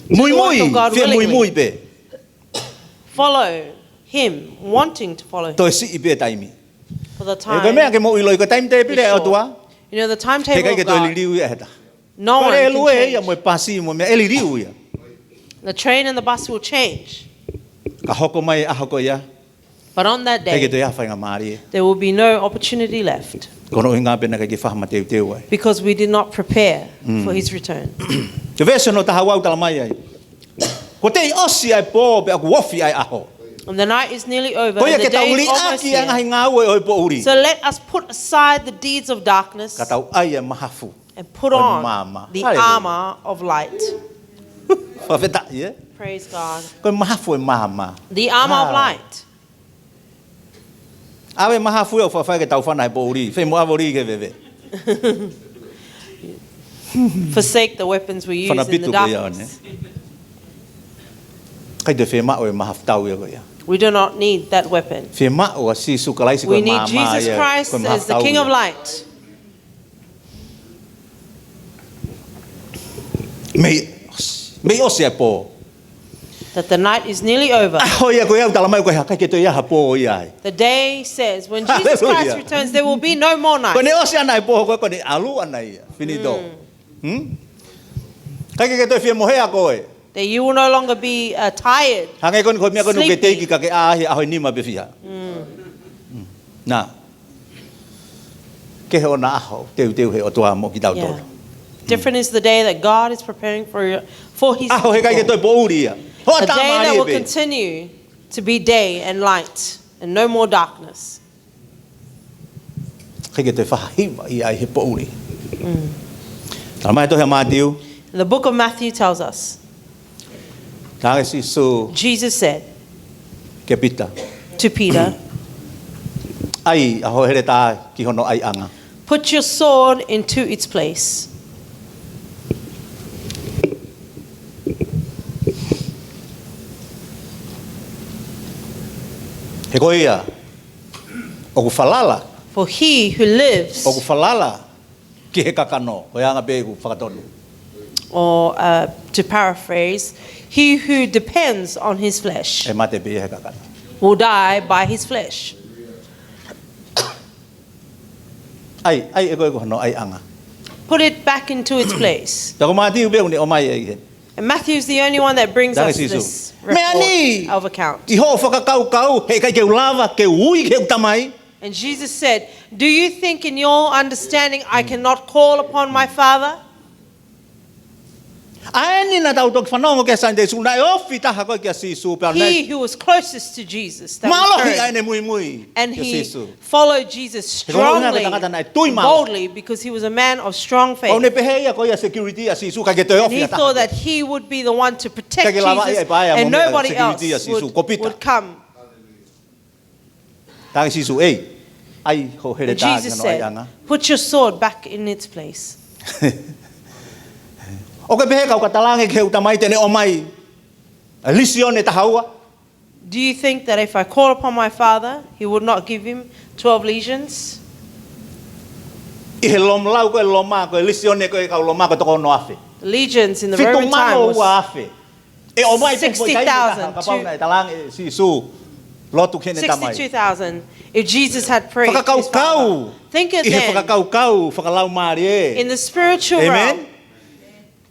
Do the work of God willingly. Muimui, fie muimui pē. Follow him, wanting to follow him. Toe siʻi pē taimi. For the time is short. ʻE, ko e meʻa ke mou ʻiloʻi, ko e timetable ʻa e ʻOtua. You know, the timetable of God. Heʻikai ke toe liliu ia he taha. No one can change. Ko e lelue ia mo e pasi mo e meʻa ʻe liliu ia. The train and the bus will change. Ka hoko mai e ʻaho ko ia, But on that day, ʻikai ke toe ʻi ai ha faingamālie. There will be no opportunity left. Ko hono ʻuhinga pē naʻe ʻikai ke fai ha mateuteu ai. Because we did not prepare mm. for his return. Te veesi hono taha ua ʻoku tala mai ai, kuo teʻi ʻosi ʻa e pō pea ʻoku ofi ʻa e ʻaho. And the night is nearly over. Ko ia ke tau liʻaki ʻa e ngaahi ngāue ʻo e poʻuli. So let us put aside the deeds of darkness. Ka tau ʻai e mahafu. And put on the armor of light. Fakafetaʻi, ē? Praise God. Ko e mahafu e maama. The armor of light. ʻAve mahafu ia ʻo fafai ke tau fana he poʻuli. Fei mo ʻave ʻo lī ke veve. Forsake the weapons we use in the darkness. ʻIkai toe fiemaʻu e mahafu tau ia ko ia. We do not need that weapon. Fiemaʻu ʻa Sīsū Kalaisi ko e maama ia. We need Jesus Christ as the King of Light. Mei, mei ʻosi e pō. That the night is nearly over. ʻAho ia ko ia ʻoku tala mai ko e hā, ʻikai ke toe ʻi ai ha pō ia ai. The day says, when Jesus Christ returns, there will be no more night. Ko ʻene ʻosi ʻana e pō, ko ʻene ʻalu ʻana ia. Finito. ʻIkai ke toe fie mohea koe. That you will no longer be uh, tired. Hangē ko eni ko e meʻa ko eni ʻoku ke teiki ka ke ʻā he ʻaho ʻe nima pe fiha. Nā. Ke he ʻona ʻaho teuteu he ʻOtua mo kitautolu. Different is the day that God is preparing for, your, for his people. ʻAho he ʻikai ke toe poʻuli ia. Hoʻatā mālie pē. A day that will continue to be day and light and no more darkness. ʻIkai ke toe faʻa hiva ia ai he poʻuli. Tala mai tohi ʻa Mātiu. The book of Matthew tells us. Talaange ʻe Sīsū. Jesus said kia Pita. To Peter. ʻAi ʻa ho heletā ki hono ʻaiʻanga. Put your sword into its place. He ko ia ʻoku falala. For he who lives. ʻOku falala ki he kakano, ko e anga pē ʻeku fakatonu. Or uh, to paraphrase, he who depends on his flesh. ʻE mate pē ia he kakano. Will die by his flesh. ʻAi, ʻai ʻe koe ko hono ʻaiʻanga. Put it back into its place. Pea ko Mātiu pē ʻoku ne ʻomai ai he. And Matthew is the only one that brings us this record of account. ʻI hoʻo fakakaukau, he ʻikai ke u lava, ke u ui, ke u tamai. And Jesus said, do you think in your understanding I cannot call upon my Father? ʻA eni naʻa tau toki fanongo ki he Sunday School, naʻe ofi taha ko ē kia Sīsū pea naʻe. He who was closest to Jesus. Mālohi ʻa ʻene muimui kia Sīsū. Followed Jesus strongly and boldly because he was a man of strong faith. ʻO ne pehē ia ko ia security ʻa Sīsū, ʻikai ke toe ofi ha taha. And he thought that he would be the one to protect Jesus and nobody else would, would come. Talaange ʻe Sīsū, ʻei, ʻai ho heletā ki hono ʻaiʻanga. Put your sword back in its place. ʻOku ke pehē kapau ka talaange ki heʻeku Tamai te ne ʻomai e lisione taha ua? Do you think that if I call upon my Father, he would not give him twelve legions? ʻI he Loma, lau ko e Loma, ko e lisione ko e kau Loma ko e toko ono afe. Legions in the Roman time was ʻE ʻomai pē foʻi taimi ʻe taha kapau naʻe talaange ʻe Sīsū, lotu ki heʻene Tamai. Sixty-two thousand. If Jesus had prayed to his Father. Fakakaukau. Think of then. ʻI he fakakaukau fakalaumālie. In the spiritual realm. ʻĒmeni.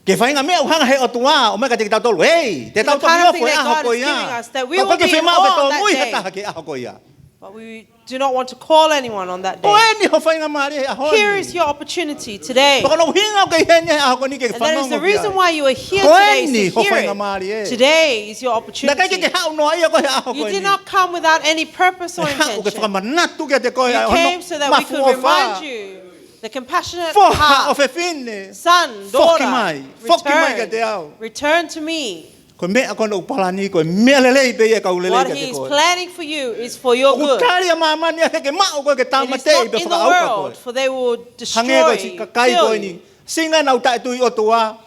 Ko e faʻahinga meʻa ʻoku hanga he ʻOtua ʻo ʻomai kiate kitautolu. Hei, te tau toki ofo he ʻaho ko ia. Ka ʻoku ʻikai ke fiemaʻu ke tōmui ha taha ki he ʻaho ko ia. But we do not want to call anyone on that day. Ko eni ho faingamālie he ʻaho ni. Here is your opportunity today. Ko hono ʻuhinga ʻoku ke ʻi heni he ʻaho ko eni ke fanongo ki ai. And that is the reason why you are here today, is to hear it. Ko eni ho faingamālie. Today is your opportunity. Naʻe ʻikai ke ke haʻu noa ia koe he ʻaho ko eni. You did not come without any purpose or intention. Naʻe haʻu ke fakamanatu kiate koe ʻa hono mafu ʻofa. You came so that we could remind you, the compassionate heart. Foha ʻofefine. Son, daughter, return. Foki mai. Foki mai kiate au. Return to me. Ko e meʻa ko ena ʻoku palani, ko e meʻa lelei pē ia ke kau lelei kiate koe. What he is planning for you is for your good. ʻOku tali ʻa māmani ʻa e ke maʻu koe ke tāmateʻi pea fakaʻauha koe. It is not in the world, for they will destroy you, kill you. Hangē ko e siʻi kakai ko eni. Sio ki heʻenau taʻetui ʻOtua.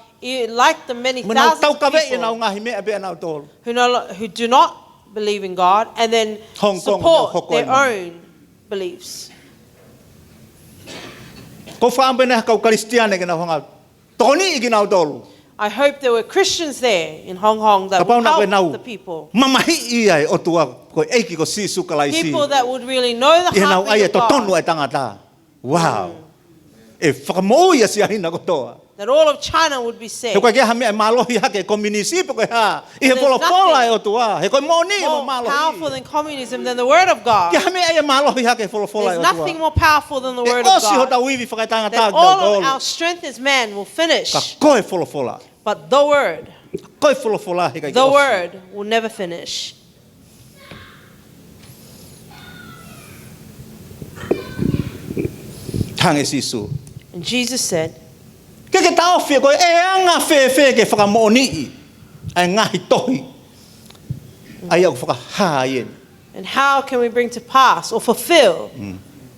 Like the many thousands of people. Mo ʻenau taukaveʻi ʻenau ngaahi meʻa pea ʻanautolu. Who no lo-, who do not believe in God and then support their own beliefs. Hong Kong ʻenau hoko ʻi mani. Ko e fakaʻamu pē naʻe ʻi ai ha kau Kalisitiane ke nau hanga ʻo tokoniʻi kinautolu. I hope there were Christians there in Hong Kong that would help the people. Kapau naʻe ʻi ai ha nau mamahiʻi ʻa e ʻOtua ko e ʻEiki ko Sīsū Kalaisi. People that would really know the heartbeat of God. ʻI heʻenau ʻai e totonu ʻa e tangata. Wow. ʻE fakamoʻui ʻa Siahina kotoa. that all of China would be saved. He ko e ʻikai ke ʻi ai ha meʻa ʻe mālohi hake e komiunisi pe ko e hā. ʻI he There's folofola ʻa e nothing ʻOtua. He ko e moʻoni ʻoku more powerful mālohi. Than communism than the word of ʻIkai ke ʻi ai God. ha meʻa ʻe mālohi hake e folofola ʻa e There's nothing ʻOtua. more powerful than the He word ʻosi of hotau God. ivi fakaetangata That ʻo all of tautolu. Our strength as man will finish. Ka ko e folofola. But the word, Ko e folofola he ʻikai ke the ʻosi. Word will never finish. Hangē Sīsū. And Jesus said, ʻIkai ke taʻofi ʻe koe, ʻe anga fēfē ke fakamoʻoniʻi ʻa e ngaahi tohi ʻa ia ʻoku fakahā ai eni. And how can we bring to pass or fulfill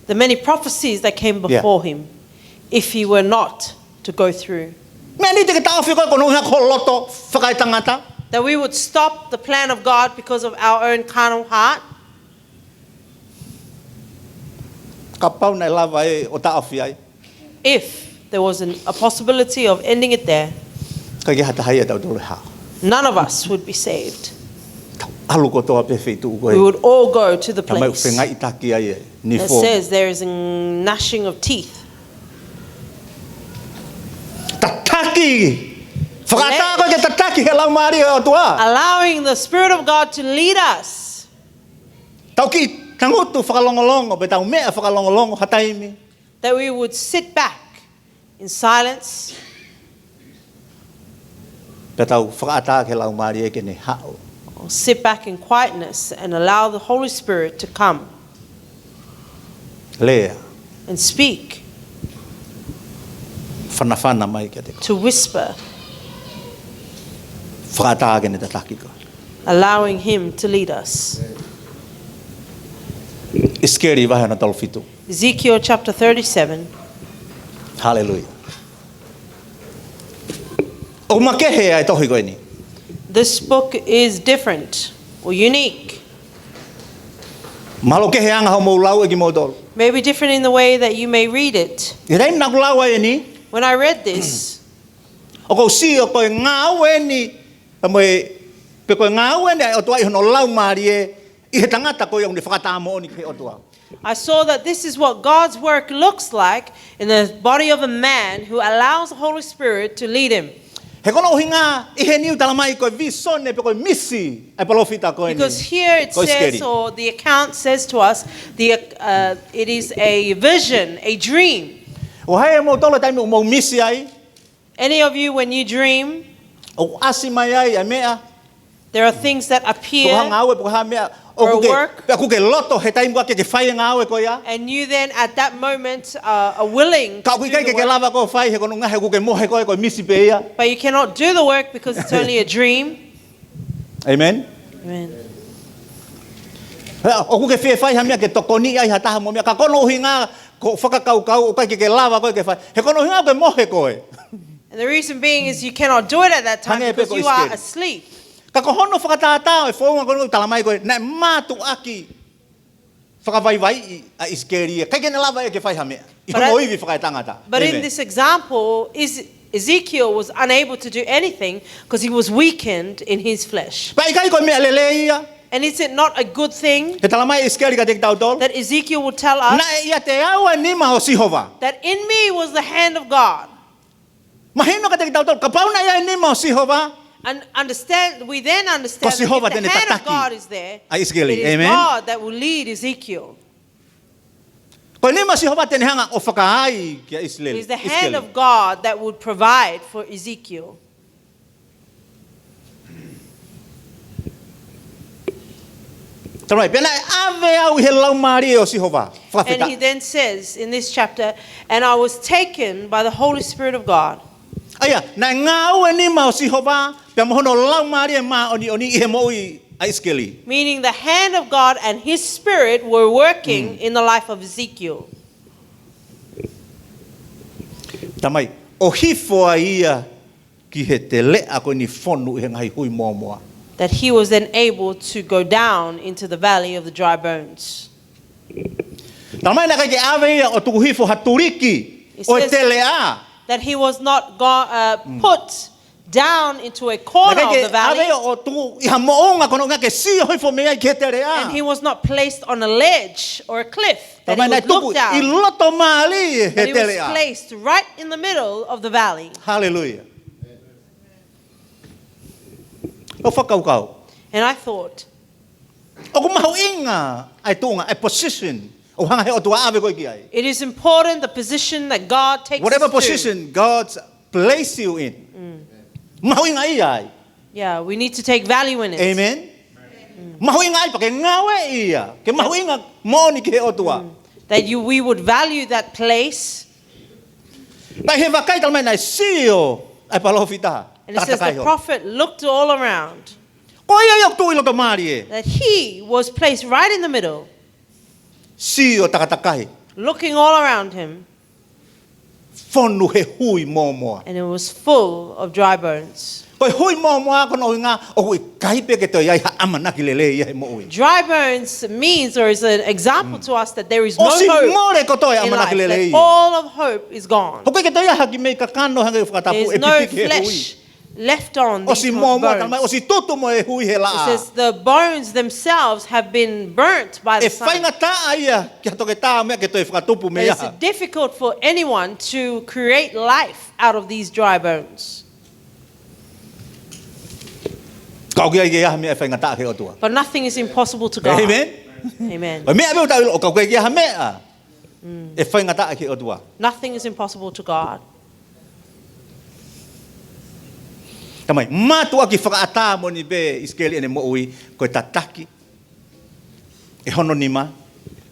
the many prophecies that came Yeah. Before him if he were not to go through? Meʻa ni te ke taʻofi ʻe koe ko hono ʻuhinga ko ho loto fakaetangata. That we would stop the plan of God because of our own carnal heart? Kapau naʻe lava ʻe ʻo taʻofi ai. If there was an, a possibility of ending it there, ʻIkai ke ha taha ia ʻo tautolu ʻe hao. None of us would be saved. Tau ʻalu kotoa pē feituʻu ko We ē. Would all go to the Tamai place fengaiʻitaki ai e That nifo. Says there is a gnashing of teeth. Tataki. Fakaʻatā koe ke tataki he Laumālie ʻo e ʻOtua. Allowing the Spirit of God to lead us. Tau kiʻi tangutu fakalongolongo, pe tau meʻa fakalongolongo ha taimi. That we would sit back in silence. Pea tau fakaʻatā ke Laumālie ke ne haʻu. Or sit back in quietness and allow the Holy Spirit to come. Lea. And speak. Fanafana mai kiate koe. To whisper. Fakaʻatā ke ne tataki koe. Allowing him to lead us. ʻIsikeli vahe hono tolu fitu. Ezekiel chapter thirty-seven. Haleluia. ʻOku makehe ʻa e tohi ko eni. This book is different or unique. Mahalo kehe anga hoʻomou lau ʻe kimoutolu. May be different in the way that you may read it. ʻI he taimi naʻa ku lau ai eni. When I read this, ʻOku ou sio ko e ngāue eni, ka mo e, pe ko e ngāue eni ʻa e ʻOtua ʻi hono Laumālie, ʻi he tangata ko ia ʻoku ne fakatāmoʻoni ki he ʻOtua. I saw that this is what God's work looks like in the body of a man who allows the Holy Spirit to lead him. He ko hono ʻuhinga, ʻi heni ʻoku tala mai ko e visone pe ko e misi ʻa e palōfita ko eni. Because here it Ko ʻIsikeli. Says, or the account says to us, the, uh, it is a vision, a dream. ʻOku ʻi ai ʻa moutolu taimi ʻoku mou misi ai. Any of you, when you dream, ʻOku ʻasi mai ai ʻa e meʻa. There are things that appear. Ko ha ngāue, ko ha meʻa. Or ʻOku ke, work. Pea ʻoku ke loto he taimi ko ē ke ke fai e ngāue ko ia. And you then at that moment uh, are willing Ka to ʻoku do ʻikai ke the ke work. Lava koe ʻo fai he ko hono ʻuhinga he ʻoku ke mohe koe ko e misi pē ia. But you cannot do the work because it's only a dream. Amen. Amen. Pea ʻoku ke fie fai ha meʻa ke tokoniʻi ai ha taha mo e meʻa. Ka ko hono ʻuhinga ko e fakakaukau ʻoku ʻikai ke ke lava koe ke fai. He ko hono ʻuhinga ʻoku ke mohe koe. And the reason being is you cannot do it at that time Hangē pē because ko you are ʻIsikeli. Asleep. Ka ko hono fakatātā ʻo e founga ko eni ʻoku tala mai ko ē, naʻe mātuʻaki fakavaivaiʻi ʻa ʻIsikeli ia. ʻIkai ke ne lava ia ke fai ha meʻa. ʻI But hono I- ivi fakaetangata. But in Amen. This example, is Ezekiel was unable to do anything because he was weakened in his flesh. Pea ʻikai ko e meʻa lelei ia. And is it not a good thing He tala mai ʻIsikeli kiate kitautolu. That Ezekiel would tell us Naʻe ʻiate au ʻa e nima ʻo Sihova. That in me was the hand of God? Mahino kiate kitautolu, kapau naʻe ʻi ai e nima ʻo Sihova. And understand, we then understand Ko Sihova that if te ne the hand of tataki God is there, ʻa ʻIsikeli. It is Amen. God that will lead Ezekiel. Ko e nima ʻo Sihova te ne hanga ʻo fakaai kia ʻIsileli. It is the hand of God that would provide for Ezekiel. Tala mai, pea naʻe ʻave au ʻi he Laumālie ʻo Sihova. And he Fakafetaʻi. Then says in this chapter, and I was taken by the Holy Spirit of God. ʻA ia, naʻe ngāue e nima ʻo Sihova, pea mo hono Laumālie Māʻoniʻoni ʻi he moʻui ʻa ʻIsikeli. Meaning the hand of God and his spirit were working in the life of Ezekiel. Tala mai, ʻo hifo ai ia ki he teleʻa ko eni fonu ʻi he ngaahi hui mōmoa. That he was then able to go down into the valley of the dry bones. Tala mai naʻe ʻikai ke ʻave ia ʻo tuku hifo ha tuliki ʻo e teleʻa. That he was not go, uh, put down into a corner of the valley. Naʻe ʻikai ke ʻave ʻo tuʻu ʻi ha moʻunga ko hono ʻuhinga ke sio hifo mei ai ki he teleʻa. And he was not placed on a ledge or a cliff. That he Talamai was naʻe tuku looked down. ʻi loto mālie he teleʻa. But he was placed right in the middle of the valley. Haleluia. ʻOku ou fakakaukau. And I thought, ʻOku mahuʻinga ʻa e tuʻunga, ʻa e position ʻoku hanga he ʻOtua ʻo ʻave koe ki ai. It is important the position that God takes Whatever us to. Position God place you in. Mahuʻinga ia ai. Yeah, we need to take value in it. Amen. Mahuʻinga ai pea ke ngāueʻi ia. Ke mahuʻinga moʻoni ki he ʻOtua. That you, we would value that place. Pea ʻi he vakai talamai naʻe sio ʻa e palōfita. And it says the prophet looked all around. Ko ia ia ʻoku tuʻu ʻi loto mālie. That he was placed right in the middle. Sio takatakai. Looking all around him. Fonu he hui mōmoa. And it was full of dry bones. Ko e hui mōmoa ko hono ʻuhinga ʻoku ʻikai pē ke toe ʻi ai ha ʻamanaki lelei ia he moʻui. Dry bones means or is an example to us that there is no hope in life, ʻOsi mole kotoa e ʻamanaki lelei. That all of hope is gone. ʻOku ʻikai ke toe ʻi ai ha kiʻi meʻi kakano hangē ko e fakatapu ʻe pipiki he hui. There's no flesh left on these bones. ʻOsi mōmoa, talamai ʻosi tutu mo e hui he laʻā. It says the bones themselves have been burnt by the sun. ʻE faingataʻa ia ki ha toketā meʻa ke toe fakatupu mei ai. It's difficult for anyone to create life out of these dry bones. Ka ʻoku ʻikai ke ʻi ai ha meʻa ʻe faingataʻa ki he ʻOtua. But nothing is impossible to God. Amen. Amen. Ko e meʻa pē ʻoku tau ʻilo ʻoku ʻikai ke ʻi ai ha meʻa ʻe faingataʻa ki he ʻOtua. Nothing is impossible to God. Talamai, mātuʻaki fakaʻatā moʻoni pē ʻIsikeli ʻene moʻui, ko e tataki ʻe hono nima,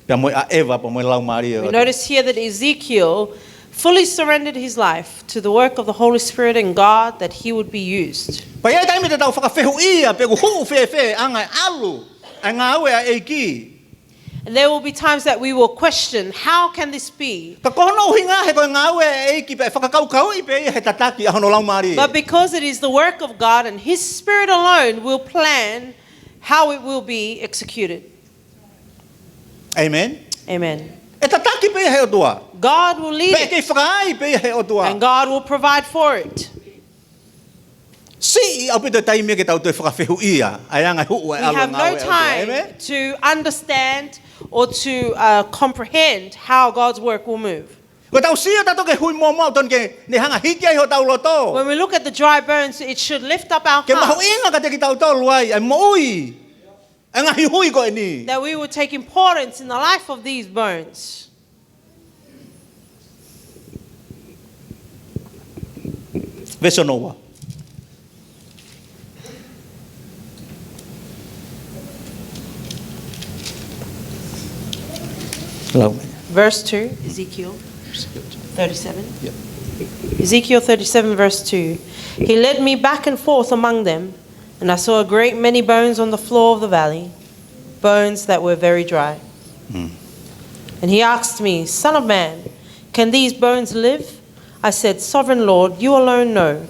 pea mo e ʻaʻeva, pea mo e Laumālie ʻo e ʻOtua. We notice here that Ezekiel fully surrendered his life to the work of the Holy Spirit and God that he would be used. Pea ʻi ai e taimi te tau fakafehuʻia pe ʻoku huʻu fēfē ʻa e anga e ʻalu ʻa e ngāue ʻa e ʻEiki. And there will be times that we will question, how can this be? Ka ko hono ʻuhinga he ko e ngāue ʻa e ʻEiki pea ʻe fakakaukauʻi pē ia he tataki ʻa hono Laumālie. But because it is the work of God and His Spirit alone will plan how it will be executed. Amen. Amen. ʻE tataki pē ia he ʻOtua. God will lead it. Pea ʻe kei fakaai pē ia he ʻOtua. And God will provide for it. Siʻi ʻaupito e taimi ke tau toe fakafehuʻia ʻa e anga e huʻu ʻa e ʻalu ʻa e ngāue ʻa e ʻOtua. We have no time to understand or to, uh, comprehend how God's work will move. Ko ʻetau sio ʻa tautolu ki he hui mōmoa ʻoku totonu ke ne hanga hiki ai hotau loto. When we look at the dry bones, it should lift up our hearts. Ke mahuʻinga kiate kitautolu ai ʻa e moʻui ʻa e ngaahi hui ko eni. That we would take importance in the life of these bones. Veesi hono ua. Lau mai. Verse two, Ezekiel thirty-seven. Yep. Ezekiel thirty-seven, verse two. He led me back and forth among them, and I saw a great many bones on the floor of the valley, bones that were very dry. And he asked me, "Son of man, can these bones live?" I said, "Sovereign Lord, you alone know."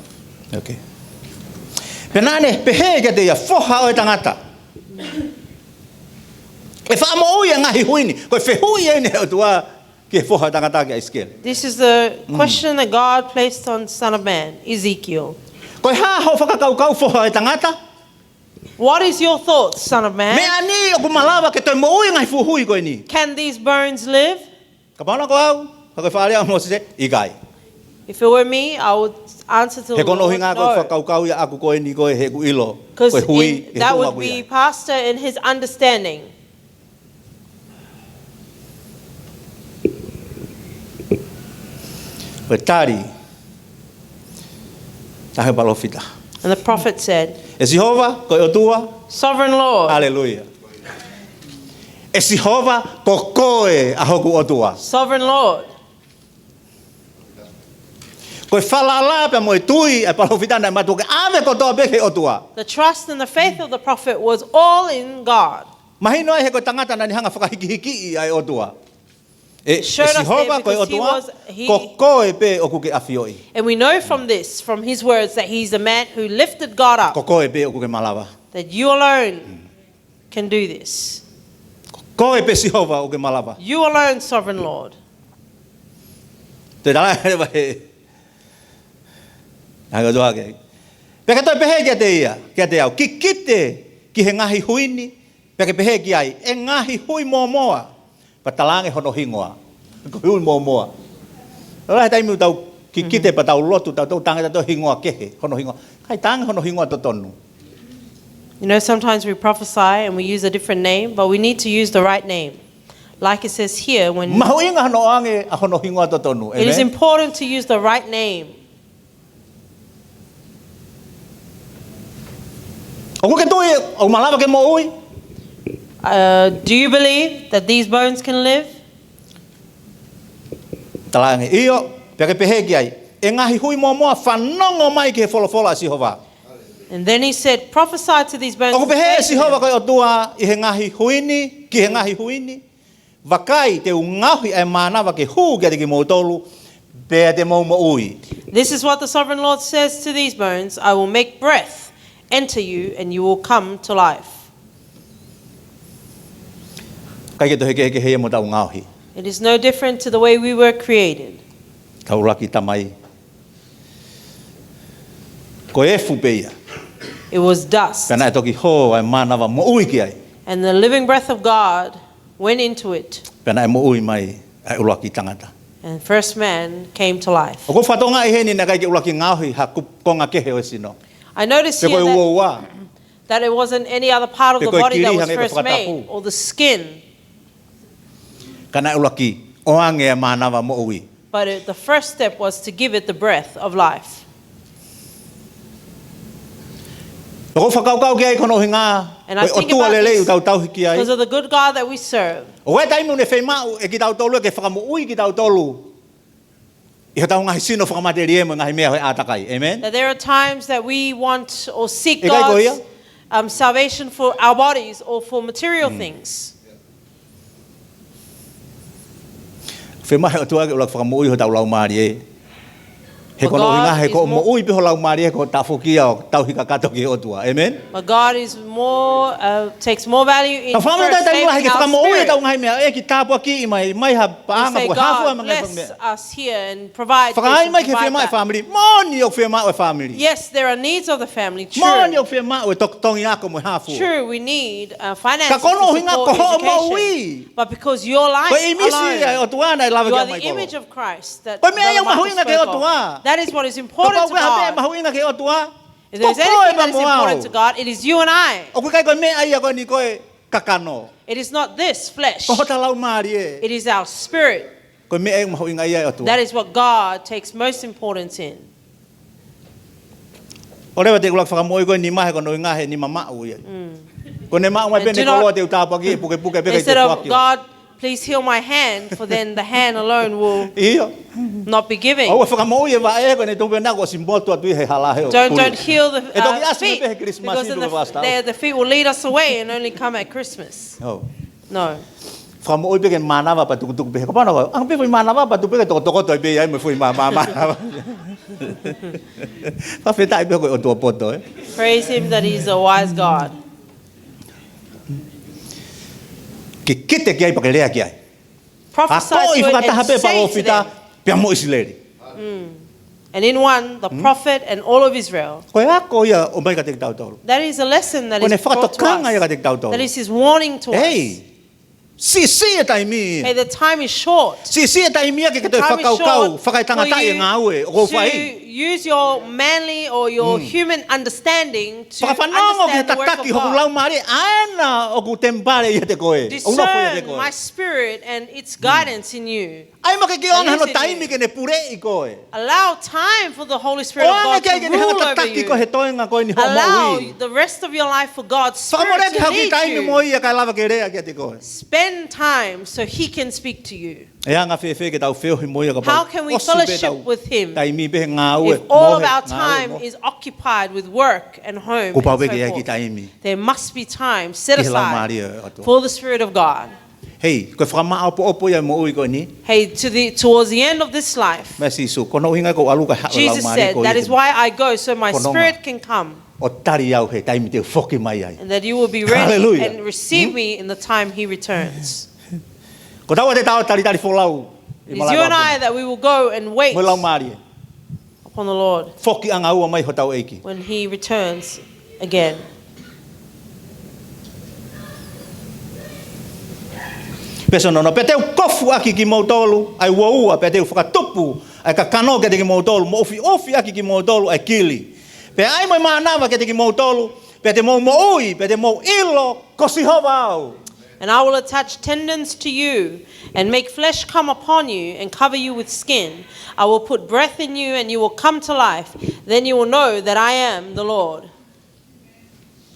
Okay. Pea naʻa ne pehē kiate ia, "Foha ʻo e tangata, ʻe fakamoʻui ʻa e ngaahi hui ni?" Ko e fehuʻi eni he ʻOtua ki he foha ʻo e tangata kia ʻIsikeli. This is the question that God placed on Son of Man, Ezekiel. Ko e hā hoʻo fakakaukau, foha ʻo e tangata? What is your thought, son of man? Meʻa ni ʻoku malava ke toe moʻui e ngaahi fuʻu hui ko eni? Can these bones live? Kapau naʻa ko au, ka ko e faʻa lea ʻa Mōsese, ʻikai. If it were me, I would answer to the Lord, no. He ko hono ʻuhinga ko e fakakaukau ia ʻaʻaku ko eni ko e heʻeku ʻilo. Ko e hui, he ko ʻaʻaku ia. Because that would be pastor in his understanding. Ko e tali ʻa e palōfita. And the prophet said, ʻE Sihova, ko e ʻOtua. Sovereign Lord. Haleluia. ʻE Sihova, ko koe ʻa hoku ʻOtua. Sovereign Lord. Ko e falala pea mo e tui ʻa e palōfita naʻe mātuʻaki ʻave kotoa pē ki he ʻOtua. The trust and the faith of the prophet was all in God. Mahino ai he ko e tangata naʻa ne hanga fakahikihikiʻi ʻa e ʻOtua. ʻE, ʻe Sihova, ko e ʻOtua, ko koe pē ʻoku ke ʻafioʻi. And we know from this, from his words, that he's a man who lifted God up. Ko koe pē ʻoku ke malava. That you alone can do this. Ko koe pē Sihova ʻoku ke malava. You alone, sovereign Lord. Te tala leva he. Hanga atu hake. Pea ke toe pehē kiate ia, kiate au, kikite ki he ngaahi hui ni, pea ke pehē ki ai, ʻe ngaahi hui mōmoa, pea talaange hono hingoa. Ko e hui mōmoa. ʻOku lahi e taimi ʻoku tau kikite pea tau lotu, tau, tau talaange ʻe tautolu e hingoa kehe, hono hingoa. ʻIkai talaange hono hingoa totonu. You know, sometimes we prophesy and we use a different name, but we need to use the right name. Like it says here, when Mahuʻinga hono ʻoange ʻa hono hingoa totonu. It is Amen? Important to use the right name. ʻOku ke tui ʻoku malava ke moʻui? Uh, do you believe that these bones can live? Talaange, ʻio, pea ke pehē ki ai, ʻe ngaahi hui mōmoa, fanongo mai ki he folofola ʻa Sihova. And then he said, prophesy to these bones. ʻOku pehē ʻe Sihova ko e ʻOtua ʻi he ngaahi hui ni, ki he ngaahi hui ni, vakai, te u ngaohi ʻa e mānava ke hū kiate kimoutolu, pea te mou moʻui. This is what the sovereign Lord says to these bones, I will make breath enter you and you will come to life. ʻIkai ke toe kehekehe ia mo ʻetau ngaohi. It is no different to the way we were created. Kau ʻuluaki tamai. Ko e efu pē ia. It was dust. Pea naʻe toki hū ʻa e mānava moʻui ki ai. And the living breath of God went into it. Pea naʻe moʻui mai ʻa e ʻuluaki tangata. And first man came to life. ʻOku ou fakatokangaʻi heni naʻe ʻikai ke ʻuluaki ngaohi ha kupu konga kehe ʻo e sino. I noticed Pe ko here e that, uaua. That it wasn't any other part of Pe the ko e body that kili was hangē ko e first made, fakatapu. Or the skin. Ka naʻe ʻuluaki ʻoange ʻa e mānava moʻui. But it, the first step was to give it the breath of life. ʻOku ou fakakaukau ki ai ko hono ʻuhinga, And I ko e think ʻOtua about lelei this ʻoku tau tauhi ki ai. Because of the good God that we serve. ʻOku ʻi ai e taimi ʻoku ne fiemaʻu ʻe kitautolu ke fakamoʻui kitautolu ʻi hotau ngaahi sino fakamatelie mo e ngaahi meʻa ʻo e ʻātakai. Amen? That there are times that we want or seek ʻIkai ko ia? God's um, salvation for our bodies or for material things. Fiemaʻu ʻe he ʻOtua ke ʻuluaki fakamoʻui hotau laumālie. He But ko hono ʻuhinga God he is ko e more- moʻui pē ho laumālie ko e tafoki ia ʻo e tauhi kakato ki he ʻOtua. Amen? But God is more, uh, takes more value in Ka whakamata first taimi lahi saving ke our fakamoʻui e spirit. Tau ngaahi meʻa, ʻEiki tāpuakiʻi mai, mai ha We paʻanga say, pe ko e hā fua God, mo e ngaahi bless meʻa. Us here and provide this Fakaai and mai ke provide fiemaʻu e that. Fāmili. Moʻoni ʻoku fiemaʻu e Fāmili. Yes, there are needs of the family. True. Moʻoni ʻoku fiemaʻu e totongi ako mo e hā fua. True, we need uh, finances Ka ko hono to ʻuhinga support ko hoʻo education. Moʻui. But because your life Ko e ʻimisi ia ʻo e alone, ʻOtua naʻe lava you ki are ai mai the kolo. Image of Christ that Ko e meʻa ia Brother Michael mahuʻinga ki he spoke of. ʻOtua. That is what is important Kapau ko e to hā meʻa God. Mahuʻinga ki he ʻOtua. If there's Ko koe anything that is mo au. Important to God, it is you and I. ʻOku ʻikai ko e meʻa ia ko eni ko e kakano. It is not this flesh. Ko hota laumālie. It is our spirit. Ko e meʻa ia mahuʻinga ia ʻe he ʻOtua. That is what God takes most importance in. ʻOua leva te u ʻuluaki fakamoʻui koe nima he ko hono ʻuhinga he nima maʻu ia. Ko ʻene maʻu mai pē ʻene koloa te u tāpuakiʻi, pukepuke pē ke Instead of tāpuakiʻi. God, please heal my hand, for then the hand alone will ʻIo. Not be giving. ʻOua fakamoʻui e vaʻe ko ʻene tupu pē naʻa ko e simbolo atu ia he hala he Don't, ʻoku don't heal the ʻE toki uh, ʻasi mai feet, pē he Christmas because ʻi then tuku the, vasta. the, the feet will lead us away and only come at Christmas. ʻO. No. Fakamoʻui pē ke mānava pea tukutuku pē. Ko pana ko, ʻanga pē foʻi mānava pea tuku pē ke tokotokoto ai pē ai mo e foʻi mā, mā, mānava. Fakafetaʻi pē ko e ʻOtua poto, ē. Praise him that he's a wise God. Ke kite ki ai pea ke lea ki ai. Prophesy Ako to i it fakataha and pē say to palōfita, them. Pea mo ʻIsileli. And in one, the prophet and all of Israel. Ko e ako ia ʻoku ʻomai kiate kitautolu. That is a lesson that Ko ʻene is brought to fakatokanga ia us. Kiate kitautolu. That is his warning to us. Ei, siʻisiʻi e taimi. Hey, the time is short. Siʻisiʻi e taimi ia ke ke toe Time is fakaukau, short fakaetangatai e ngāue ʻoku ou for fai. you to use your manly or your human understanding to Fakafanongo ki he understand the work of tataki hoku God. Laumālie, ʻa ena ʻoku temipale ʻiate koe. ʻOku nofo ʻiate Discern koe. My spirit and its guidance in you. ʻAi mai ke ke ʻoange hono taimi ke ne puleʻi koe. Allow time for the Holy Spirit of ʻOange God ke ai ke ne hanga to rule over tataki koe you. He toenga ko eni hoʻo Allow moʻui. The rest of your life for God's Fakamole Spirit ke to haki lead taimi mo you. Ia kae lava ke lea kiate koe. Spend time so He can speak to you. ʻE anga fēfē ke tau feohi mo Ia kapau How can we ʻosi pē fellowship ʻetau with Him taimi pē he ngāue, if all mo of he our ngāue, time mo. Is occupied with work and home Kuo pau and pē ke so ai forth? Ki taimi. There must be time set Ki he aside Laumālie ʻo e ʻOtua. For the Spirit of God. Hei, ko e fakamaʻopoʻopo ia moʻui ko eni. Hey, to the, towards the end of this life, Meʻa Sīsū, ko hono ʻuhinga ʻoku ou ʻalu kae haʻu e Jesus Laumālie said, ko that ia. Is why I go, so my Ko hono Spirit can come. ʻO tali au he taimi te u foki mai ai. And that you will be ready Hallelujah. And receive me in the time He returns. Ko taua te tau talitali folau. It is you and I that we will go and wait. Mo e Laumālie. upon the Lord foki ʻanga ua mai hotau ʻEiki. When he returns again. Veesi ono: Pea te u kofu ʻaki kimoutolu ʻa e uoua, pea te u fakatupu ʻa e kakano kiate kimoutolu, mo ʻufiʻufi ʻaki kimoutolu ʻa e kili. Pea ʻai mo e mānava kiate kimoutolu, pea te mou moʻui, pea te mou ʻilo ko Sihova au. And I will attach tendons to you, and make flesh come upon you, and cover you with skin. I will put breath in you, and you will come to life. Then you will know that I am the Lord.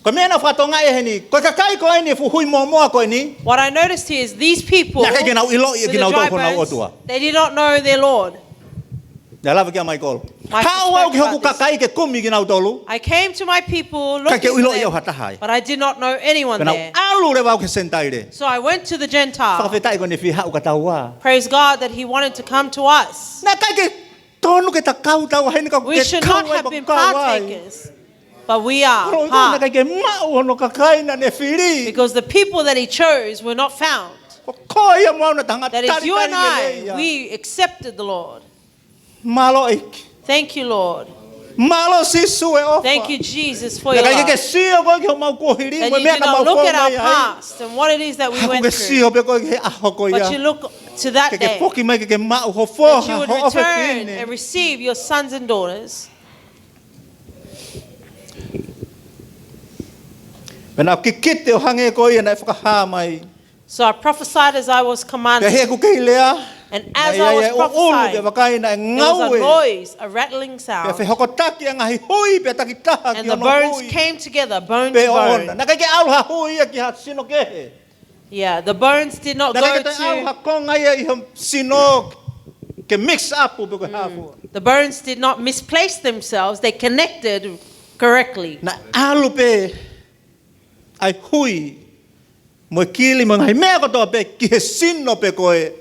Ko e meʻa naʻe fakatokangaʻi heni, ko e kakai ko eni, fuʻu hui mōmoa ko eni, What I noticed here is these people, naʻe ʻikai ke nau ʻiloʻi ʻe kinautolu ko honau ʻOtua. They did not know their Lord. Naʻe lave ki ai ʻa Michael. Haʻu au ki hoku kakai ke kumi kinautolu. I came to my people looking for them, ʻikai ke u ʻiloʻi au ha taha ai. But I did not know anyone there. Pea naʻa ku ʻalu leva au ki he Senitaile. So I went to the Gentile. Fakafetaʻi ko ʻene fie haʻu kiate taua. Praise God that he wanted to come to us. Naʻe ʻikai ke tonu ke ta kau taua heni ka ke kau ai. We should not have been partakers, but we are part. Naʻe ʻikai ke maʻu hono kakai naʻa ne fili. Because the people that he chose were not found. Ko koe ia mo au naʻa ta hanga talitali lelei ia. That is you and I, we accepted the Lord. Mālō ʻEiki. Thank you, Lord. Mālō Sīsū e ʻofa. Thank you, Jesus, for your love. Naʻe ʻikai ke ke sio koe ki homau kuohili mo e meʻa naʻa mau fou mai ai. That you do not look at our past and what it is that we went through. Ka ke sio pē koe ki he ʻaho ko ia. But you look to that day. Ke ke foki mai ke ke maʻu ho foha, ho ʻofefine. That you would return and receive your sons and daughters. Pea naʻa ku kikite ʻo hangē ko ia naʻe fakahā mai. So I prophesied as I was commanded. Pea ʻi heʻeku kei lea, and as I was prophesying, naʻe ʻi ai e ʻuʻulu, pea vakai naʻe ngaue. There was a noise, a rattling sound. Pea fehokotaki ʻa e ngaahi hui, pea takitaha ki hono hui. And the bones came together, bone to bone. Pea ʻoʻona. Naʻe ʻikai ke ʻalu ha hui ia ki ha sino kehe. Yeah, the bones did not go to. Naʻe ʻikai ke toe ʻalu ha konga ia ʻi ha sino ke mix up pe ko e hā fua. Mm. The bones did not misplace themselves. They connected correctly. Naʻe ʻalu pē ʻa e hui mo e kili mo e ngaahi meʻa kotoa pē ki he sino pē ko ē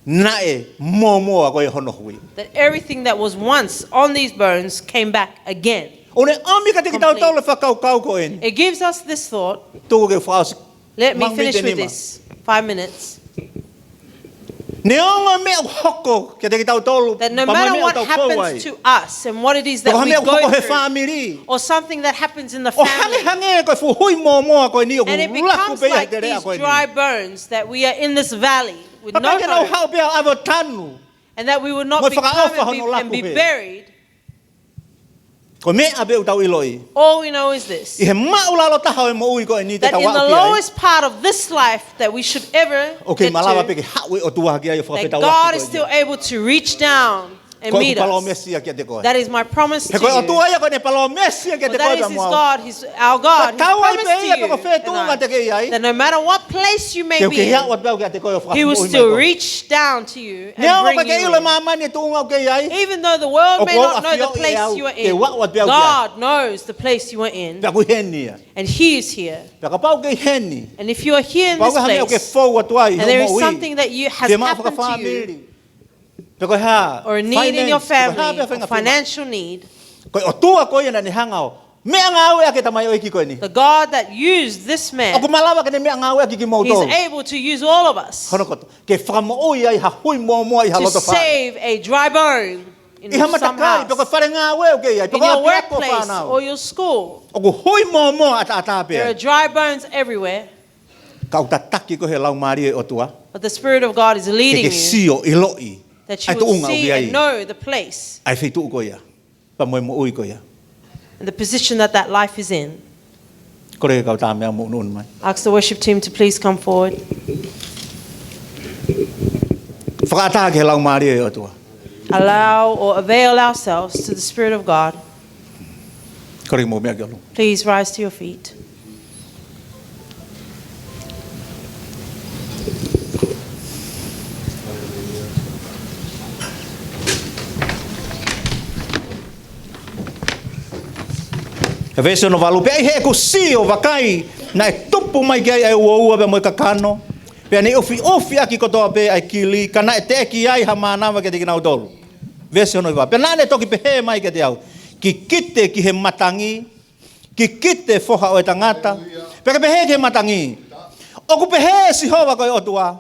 naʻe mōmoa ko ē hono hui. That everything that was once on these bones came back again. ʻOku ne ʻomi kiate kitautolu e fakakaukau ko eni. Completely. It gives us this thought. Tuku ke fakaʻosi. Let me finish with this. Maʻu miniti ʻe nima. Five minutes. Neongo e meʻa ʻoku hoko kiate kitautolu, pea mo e meʻa ʻoku tau fou ai. That no matter what happens to us and what it is that we go through, pe ko ha meʻa ʻoku hoko he fāmili, or something that happens in the family, ʻo hangehangē ko e fuʻu hui mōmoa ko eni ʻoku laku pē ia he teleʻa ko eni. And it becomes like these dry bones that we are in this valley with no hope. Pea ʻikai ke nau haʻu pē ʻo ʻave ʻo tanu. And that we would not be covered and be buried. Mo e fakaʻofa hono laku hē. Ko e meʻa pē ʻoku tau ʻiloʻi. All we know is this. ʻI he maʻulalo taha ʻo e moʻui ko eni te tau aʻu ki ai. That in the lowest part of this life that we should ever get to, ʻoku kei malava pē ke haʻu e ʻOtua ki ai ʻo fakafetaulaki ko eni. That God is still able to reach down and meet us. Ko ʻeku palōmesi ia kiate koe. That is my promise to you. He ko e ʻOtua ia ko ʻene palōmesi ia kiate koe pea mo au. For that is his God, his, our God, his promise to you and I, that no matter what place you may be in, Ka tau ai pē ia pea ko fē tuʻunga te ke ʻi ai, te u kei aʻu atu au kiate koe ʻo fakamoʻui mai koe. He will still reach down to you and bring you in. Neongo ʻoku ʻikai ke ʻilo ʻe māmani e tuʻunga ʻoku ke ʻi ai, Even though the world may not know the place you are in, ʻoku ou ʻafioʻi ʻe au ke u aʻu atu au ki ai. God knows the place you are in. Pea ʻoku ʻi heni ia. And he is here. Pea kapau ʻoku ke ʻi heni. And if you are here in this place, kapau ʻoku ʻi ai ha meʻa ʻoku ke fou atu ai ʻi hoʻo moʻui, and there is something that you, has happened to you, pe ko e hā, or a need in your family, finance, or financial need, ko e ʻOtua ko ia naʻa ne hanga ʻo meʻangāueʻaki e tamaioʻeiki ko eni. The God that used this man, ʻoku malava ke ne meʻangāueʻaki kimoutolu. He's able to use all of us. Hono kotoa. Ke fakamoʻui ai ha hui mōmoa ʻi ha loto fale. To save a dry bone in some house. ʻI ha matakai, pe ko e fale ngāue ʻoku ke ʻi ai, pe ko e ʻapiako fānau. In your workplace or your school. ʻOku hui mōmoa ʻataʻatā pē. There are dry bones everywhere. Ka ʻoku tataki koe ʻe he Laumālie ʻo e ʻOtua. But the Spirit of God is leading you, ke ke sio, ʻiloʻi, that you would see and know the place, ʻa e feituʻu ko ia, pea mo e moʻui ko ia. And the position that that life is in. Kole ke kau tā meʻa mo ʻunuʻunu mai. Ask the worship team to please come forward. Fakaʻatā ki he Laumālie ʻo e ʻOtua. Allow or avail ourselves to the Spirit of God. Kole ke mou meʻa ki ʻolunga. Please rise to your feet. He veesi hono valu: Pea ʻi heʻeku sio, vakai, naʻe tupu mai ki ai ʻa e uoua pea mo e kakano, pea ne ʻufiʻufiʻaki kotoa pē ʻa e kili, ka naʻe teʻeki ai ha mānava kiate kinautolu. Veesi hono hiva: Pea naʻa ne toki pehē mai kiate au, Kikite ki he matangi, kikite, foha ʻo e tangata, pea ke pehē ki he matangi, ʻOku pehē ʻe Sihova ko e ʻOtua,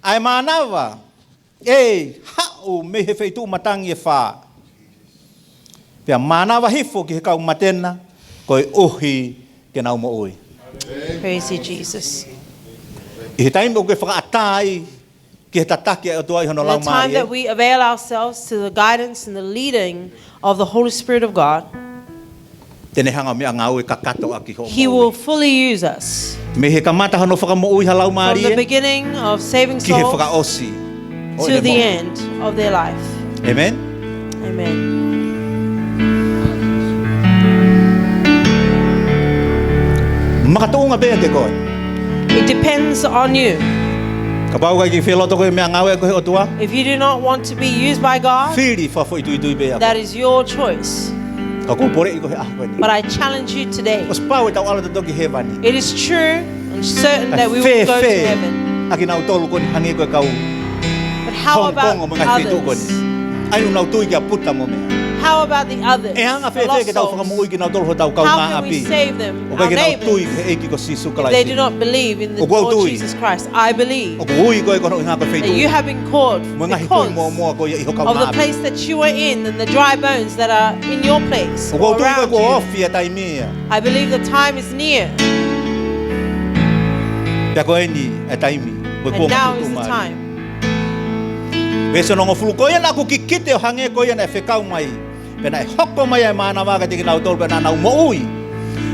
ʻA e mānava, ʻe haʻu mei he feituʻu matangi ʻe fā. Pea mānava hifo ki he kau mate na, koeʻuhi ke nau moʻui. Praise you, Jesus. ʻI he taimi ʻoku ke fakaʻatā ai ki he tataki ʻa e ʻOtua ʻi hono In the time Laumālie, that we avail ourselves to the guidance and the leading of the Holy Spirit of God, te ne hanga ʻo meʻangāue kakato ʻaki hoʻo He moʻui. Will fully use us. Mei he kamata hono fakamoʻui ha From the laumālie beginning of saving ki he souls fakaʻosi ʻo to ʻene the moʻui. End of their life. Amen. Amen. Makatuʻunga pē ʻiate koe. It depends on you. Kapau ʻoku ʻikai ke fie loto koe meʻangāue koe he ʻOtua, If you do not want to be used by God, fili fakafoʻituitui pē ʻa koe. That is your choice. Ka ʻoku ou poleʻi koe he ʻaho ko eni. But I challenge you today. ʻOsi pau ʻetau ʻalu tautolu ki hēvani. It is true and certain that we will go to heaven. Ka fēfē ʻa kinautolu ko eni hangē ko e kau But how Hong about Kong mo e ngaahi feituʻu ko eni? Others? ʻA ia ʻoku nau tui kia Puta mo meʻa. How about the others, the lost souls? ʻE anga fēfē ke tau fakamoʻui kinautolu hotau kaungāʻapi? How can we save them, our neighbors, ʻOku ʻikai ke nau tui ki he ʻEiki ko Sīsū Kalaisi? If they do not believe in the Lord Jesus Christ? ʻOku ou tui. I believe. ʻOku ou ui koe ko hono ʻuhinga ko e feituʻu. That you have been called because of the place that you were in and the dry bones that are in your place or around you. Mo e ngaahi hui moʻomoʻa ko ia ʻi ho kaungāʻapi. ʻOku ou tui koe kuo ofi e taimi ia. I believe the time is near. Pea ko eni e taimi. Mo e kuonga tuʻutuʻuni mai. And now is the time. Veesi onongofulu, ko ia naʻa ku kikite ʻo hangē ko ia naʻe fekau mai, pea naʻe hoko mai ʻa e mānava kiate kinautolu, pea naʻa nau moʻui,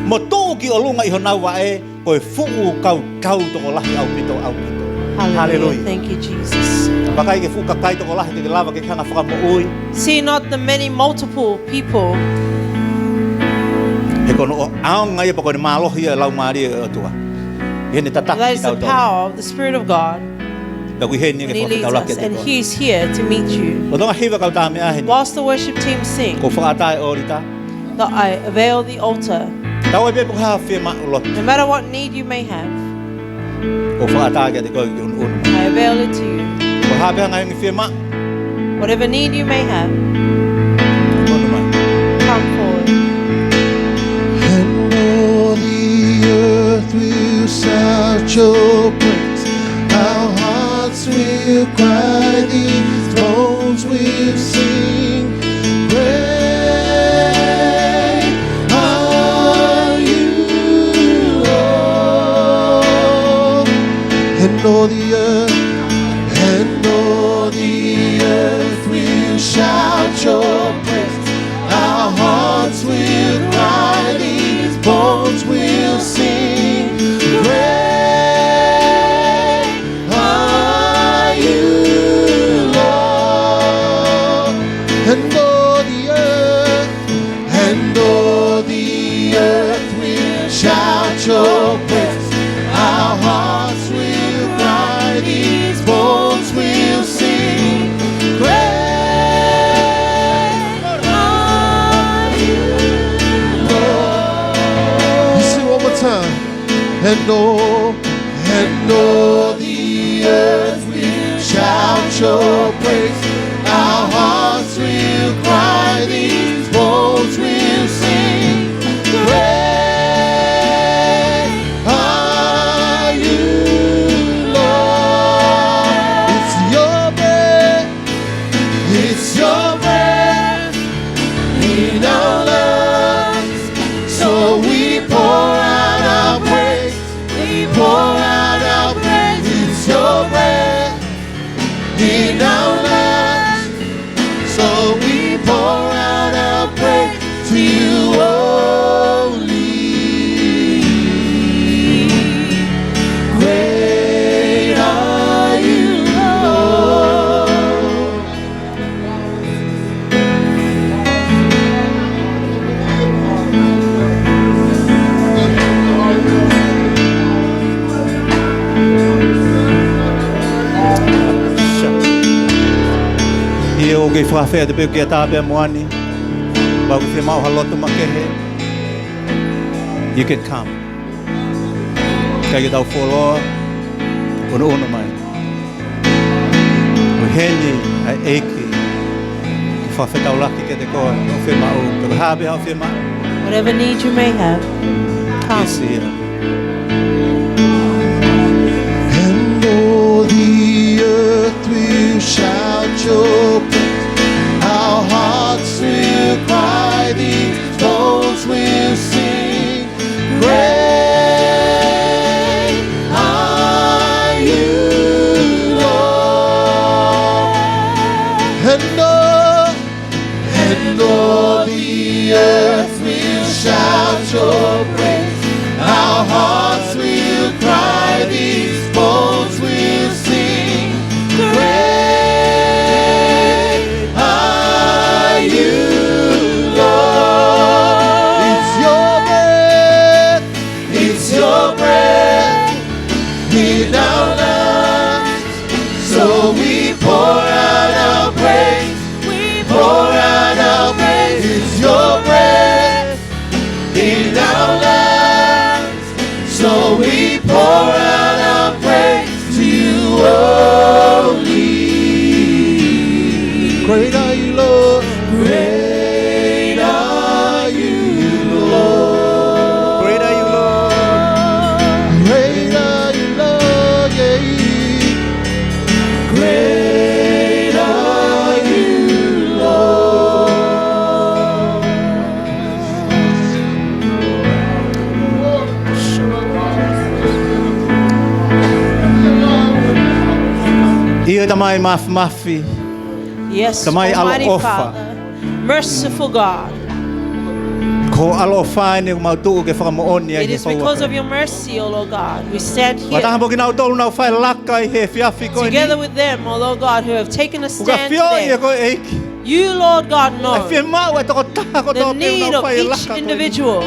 mo tuʻu ki ʻolunga ʻi honau vaʻe, ko e fuʻu kautau tokolahi ʻaupito, ʻaupito. Hallelujah. Hallelujah. Thank you, Jesus. Vakai ki he fuʻu kakai tokolahi te ke lava ke ke hanga ʻo fakamoʻui. See not the many multiple people. He ko hono ʻaonga ia pea ko ʻene mālohi ia ʻo e Laumālie ʻo e ʻOtua. ʻI heʻene tataki kitautolu. That is the power of the Spirit of God. Pea ʻoku ʻi heni ke fakafetaulaki kiate koe. When he leads us, and he is here to meet you. Lolotonga hiva kau tā meʻa heni. Whilst the worship team sing, ʻOku ou fakaʻatā e ʻōlita. That I avail the altar. Tatau ai pē pe ko e hā e fiemaʻu lotu. No matter what need you may have, ʻOku ou fakaʻatā kiate koe ke ʻunuʻunu mai. I avail it to you. Ko e hā pē ha ngaahi fiemaʻu. Whatever need you may have, ʻUnuʻunu mai. Come forward. And all the earth will shout your praise. Our hearts will cry, these bones will sing. Great are you, Lord. And all the earth, and all the earth will shout your praise. Our hearts will cry, these bones will sing. Great are you, Lord. And all the earth, and all the earth will shout your praise. Our hearts will cry, these bones will sing. Great are you, Lord. You sing one more time. And all, and all the earth will shout your praise. Our hearts will cry, these bones will sing. Great are you, Lord. It's your breath, it's your breath in our lungs. So we pour out our praise, we pour out our praise. It's your breath in our lungs. So we pour out our praise to you only. Great are you, Lord. ʻIo, ʻoku ke fakafeʻateʻi pē ʻoku ke ʻatā pē mo ani. Kapau ʻoku ke fiemaʻu ha lotu makehe, you can come. ʻIkai ke tau fuoloa, ʻunuʻunu mai. ʻOku ʻi heni ʻa e ʻEiki ke fakafetaulaki kiate koe, hoʻo fiemaʻu, pe ko e hā pē haʻo fiemaʻu. Whatever need you may have, come. He's here. And all the earth will shout your praise. Our hearts will cry, Great are you, Lord. Great are you, Lord. Great are you, Lord. Great are you, Lord. Yeah. Great are you, Lord. ʻIo, Tamai Māfimafi. Yes, Tamai ʻaloʻofa. Almighty Father, merciful God. Ko ho ʻaloʻofa eni ʻoku mau tuʻu ke fakamoʻoni ai he houa ko eni. It is because of your mercy, O Lord God, we stand here. Fakataha mo kinautolu naʻa nau fai e laka ʻi he efiafi ko eni. Together with them, O Lord God, who have taken a stand today. ʻOku ke ʻafioʻi ʻe koe ʻEiki. You, Lord God, know ʻa e fiemaʻu ʻa e tokotaha kotoa pē naʻa nau fai e laka ko eni. The need of each individual.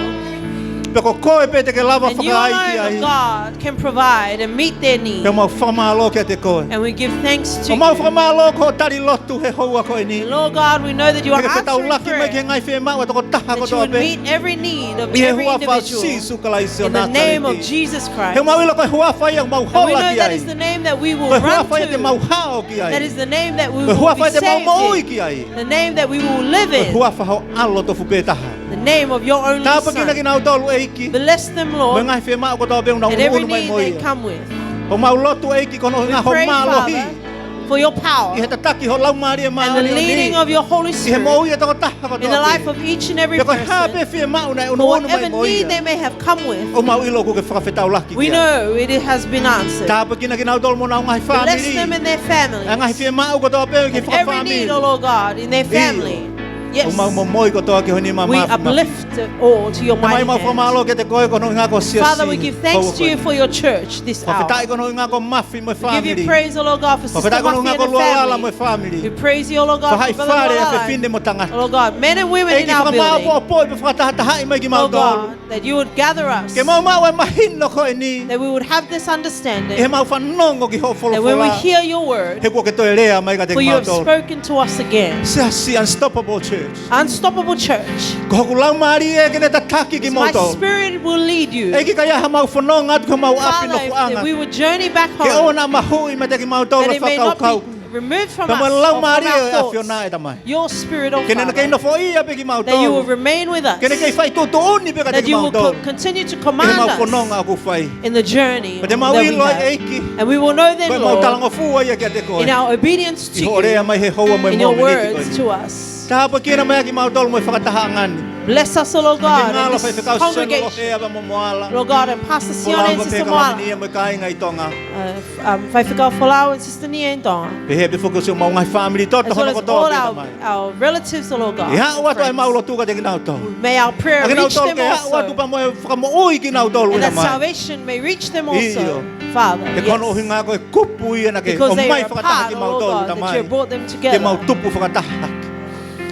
Pea ko koe pē te ke lava fakaai ki ai. And you alone, O God, can provide and meet their need. Pea mau fakamālō kiate koe. And we give thanks to you. ʻOku mau fakamālō ko hoʻo tali lotu he houa ko eni. And Lord God, we know that you are answering prayer. Te ke fetaulaki mai ki he ngaahi fiemaʻu ʻa e tokotaha kotoa pē. That you would meet every need of every individual. ʻI he huafa ʻo Sīsū Kalaisi ʻo Nāsaleti. In the name of Jesus Christ. He ʻoku mau ʻilo ko e huafa ia ʻoku mau hola ki ai. And we know that is the name that we will run to. Ko e huafa ia te mau hao ki ai. That is the name that we will be saved in. Ko e huafa ia te mau moʻui ki ai. The name that we will live in. Ko e huafa ho ʻAlo tofu pē taha. The name of your only Son. Tāpuekina kinautolu ʻEiki. Bless them, Lord. Mo e ngaahi fiemaʻu kotoa pē ʻoku nau ʻunuʻunu mai mo ia. And every need they come with. ʻOku mau lotu ʻEiki ko hono ʻuhinga ho mālohi. We pray, Father, for your power. ʻI he tataki ho Laumālie Māʻoniʻoni. And the leading of your Holy Spirit. ʻI he moʻui ʻa e tokotaha kotoa pē. In the life of each and every person. Pea ko e hā pē fiemaʻu naʻe ʻunuʻunu mai mo ia. For whatever need they may have come with. ʻOku mau ʻilo ʻoku ke fakafetaulaki ki ai. We know it has been answered. Tāpuekina kinautolu mo honau ngaahi fāmili. Bless them and their families. ʻA e ngaahi fiemaʻu kotoa pē ki he fakafāmili. And every need, O Lord God, in their family. ʻIo. Yes. ʻOku mau momoi kotoa ki ho nima māfimafi. We uplift it all to your mighty hand. Tamai, mau fakamālō kiate koe ko hono ʻuhinga ko ho siasi. Father, we give thanks to you for your church this hour. Fakafetaʻi ko hono ʻuhinga ko Mafi mo e fāmili. We give you praise, O Lord God, for Sister Mafi and her family. Fakafetaʻi ko hono ʻuhinga ko Lualala mo e fāmili. We praise you, O Lord God, for Brother Lualala. Ko e ngaahi fale ʻa e fefine mo e tangata. O Lord God, men and women in our building. ʻEiki, fakamāʻopoʻopo pē ʻa e fakatahaʻi mai kimautolu. O God, that you would gather us. Ke mau maʻu ʻa e mahino ko eni. That we would have this understanding. ʻI heʻemau fanongo ki hoʻo folofola. That when we hear your word, He kuo ke toe lea mai kiate kimautolu. For you have spoken to us again. Siasi, unstoppable church. Unstoppable church. Ko hoku laumālie ke ne tataki kimoutolu. My spirit will lead you. ʻEiki, ka ʻi ai haʻamau fononga atu ki homau ʻapi nofoʻanga. Father, if we would journey back home, Ke ʻoua naʻa mahuʻi meiate kimautolu ʻa e fakakaukau. That it may not be removed from us or from our thoughts. Pea mo e Laumālie ʻo e ʻAfiona, ʻe Tamai. Your spirit, O Father, Ke ne kei nofoʻia pē kimautolu. That you will remain with us. Ke ne kei fai tuʻutuʻuni pē kiate kimautolu. That you will co-, continue to command us Ki heʻemau fononga ʻoku fai. In the journey that we have. Pea te mau ʻilo ai, ʻEiki. And we will know then, Lord, Ko ʻemau talangofua ia kiate koe. In our obedience to you, ʻI hoʻo lea mai he houa mo e mōmeniti ko eni. In your words to us. Tāpuekina mai ʻa kimautolu mo e fakatahaʻanga ni. Bless us, O Lord God, in this congregation. Ke ngalo Faifekau Sione Lohea pea mo Moala. Lord God, and Pastor Sione and Sister Moala. Folau pē Kalani mo e kāinga ʻi Tonga. Uh, f-, um, Faifekau Folau and Sister Nia in Tonga. Pehē pē foki siʻomau ngaahi fāmili toto hono kotoa pē, Tamai. As well as all our, our relatives, O Lord God, and friends. ʻE aʻu atu ʻemau lotu kiate kinautolu. May our prayer reach them also. ʻA kinautolu ke aʻu atu pea mo e fakamoʻui kinautolu, Tamai. And that salvation may reach them also, Father. ʻIo. Yes. He ko hono ʻuhinga ko e kupu ia naʻa ke ʻomai fakataha kimautolu, Tamai. Because they are a part, O Lord God, that you brought them together. Ke mau tupu fakataha.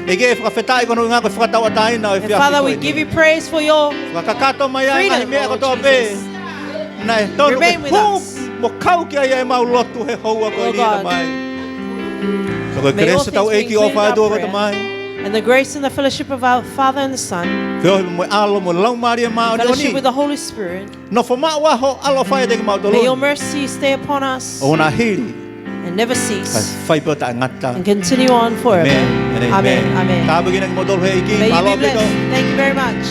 ʻEiki, fakafetaʻi ko hono ʻuhinga ko e fakatauʻatāina ʻo e efiafi ko eni. And Father, we give you praise for your freedom, Lord Jesus. Fakakakato mai ʻa e ngaahi meʻa kotoa pē naʻe totonu ke hū mo kau ki ai ʻemau lotu he houa ko eni, Tamai. Remain with us, Lord God. Ko e kelesi ʻa hotau ʻEiki ʻofa atu, Tamai. May all things be included in our prayer. And the grace and the fellowship of our Father and the Son. Feohi mo e ʻAlo mo e Laumālie Māʻoniʻoni. Fellowship with the Holy Spirit. Nofo maʻu ā ho ʻaloʻofa ʻiate kimautolu ni. May your mercy stay upon us. ʻO na hili. And never cease. Kae fai pē ʻo taʻengata. And continue on forever. Amen and amen. Amen, amen. Tāpuekina kimoutolu he ʻEiki. May you be blessed. Mālō ʻaupito. Thank you very much.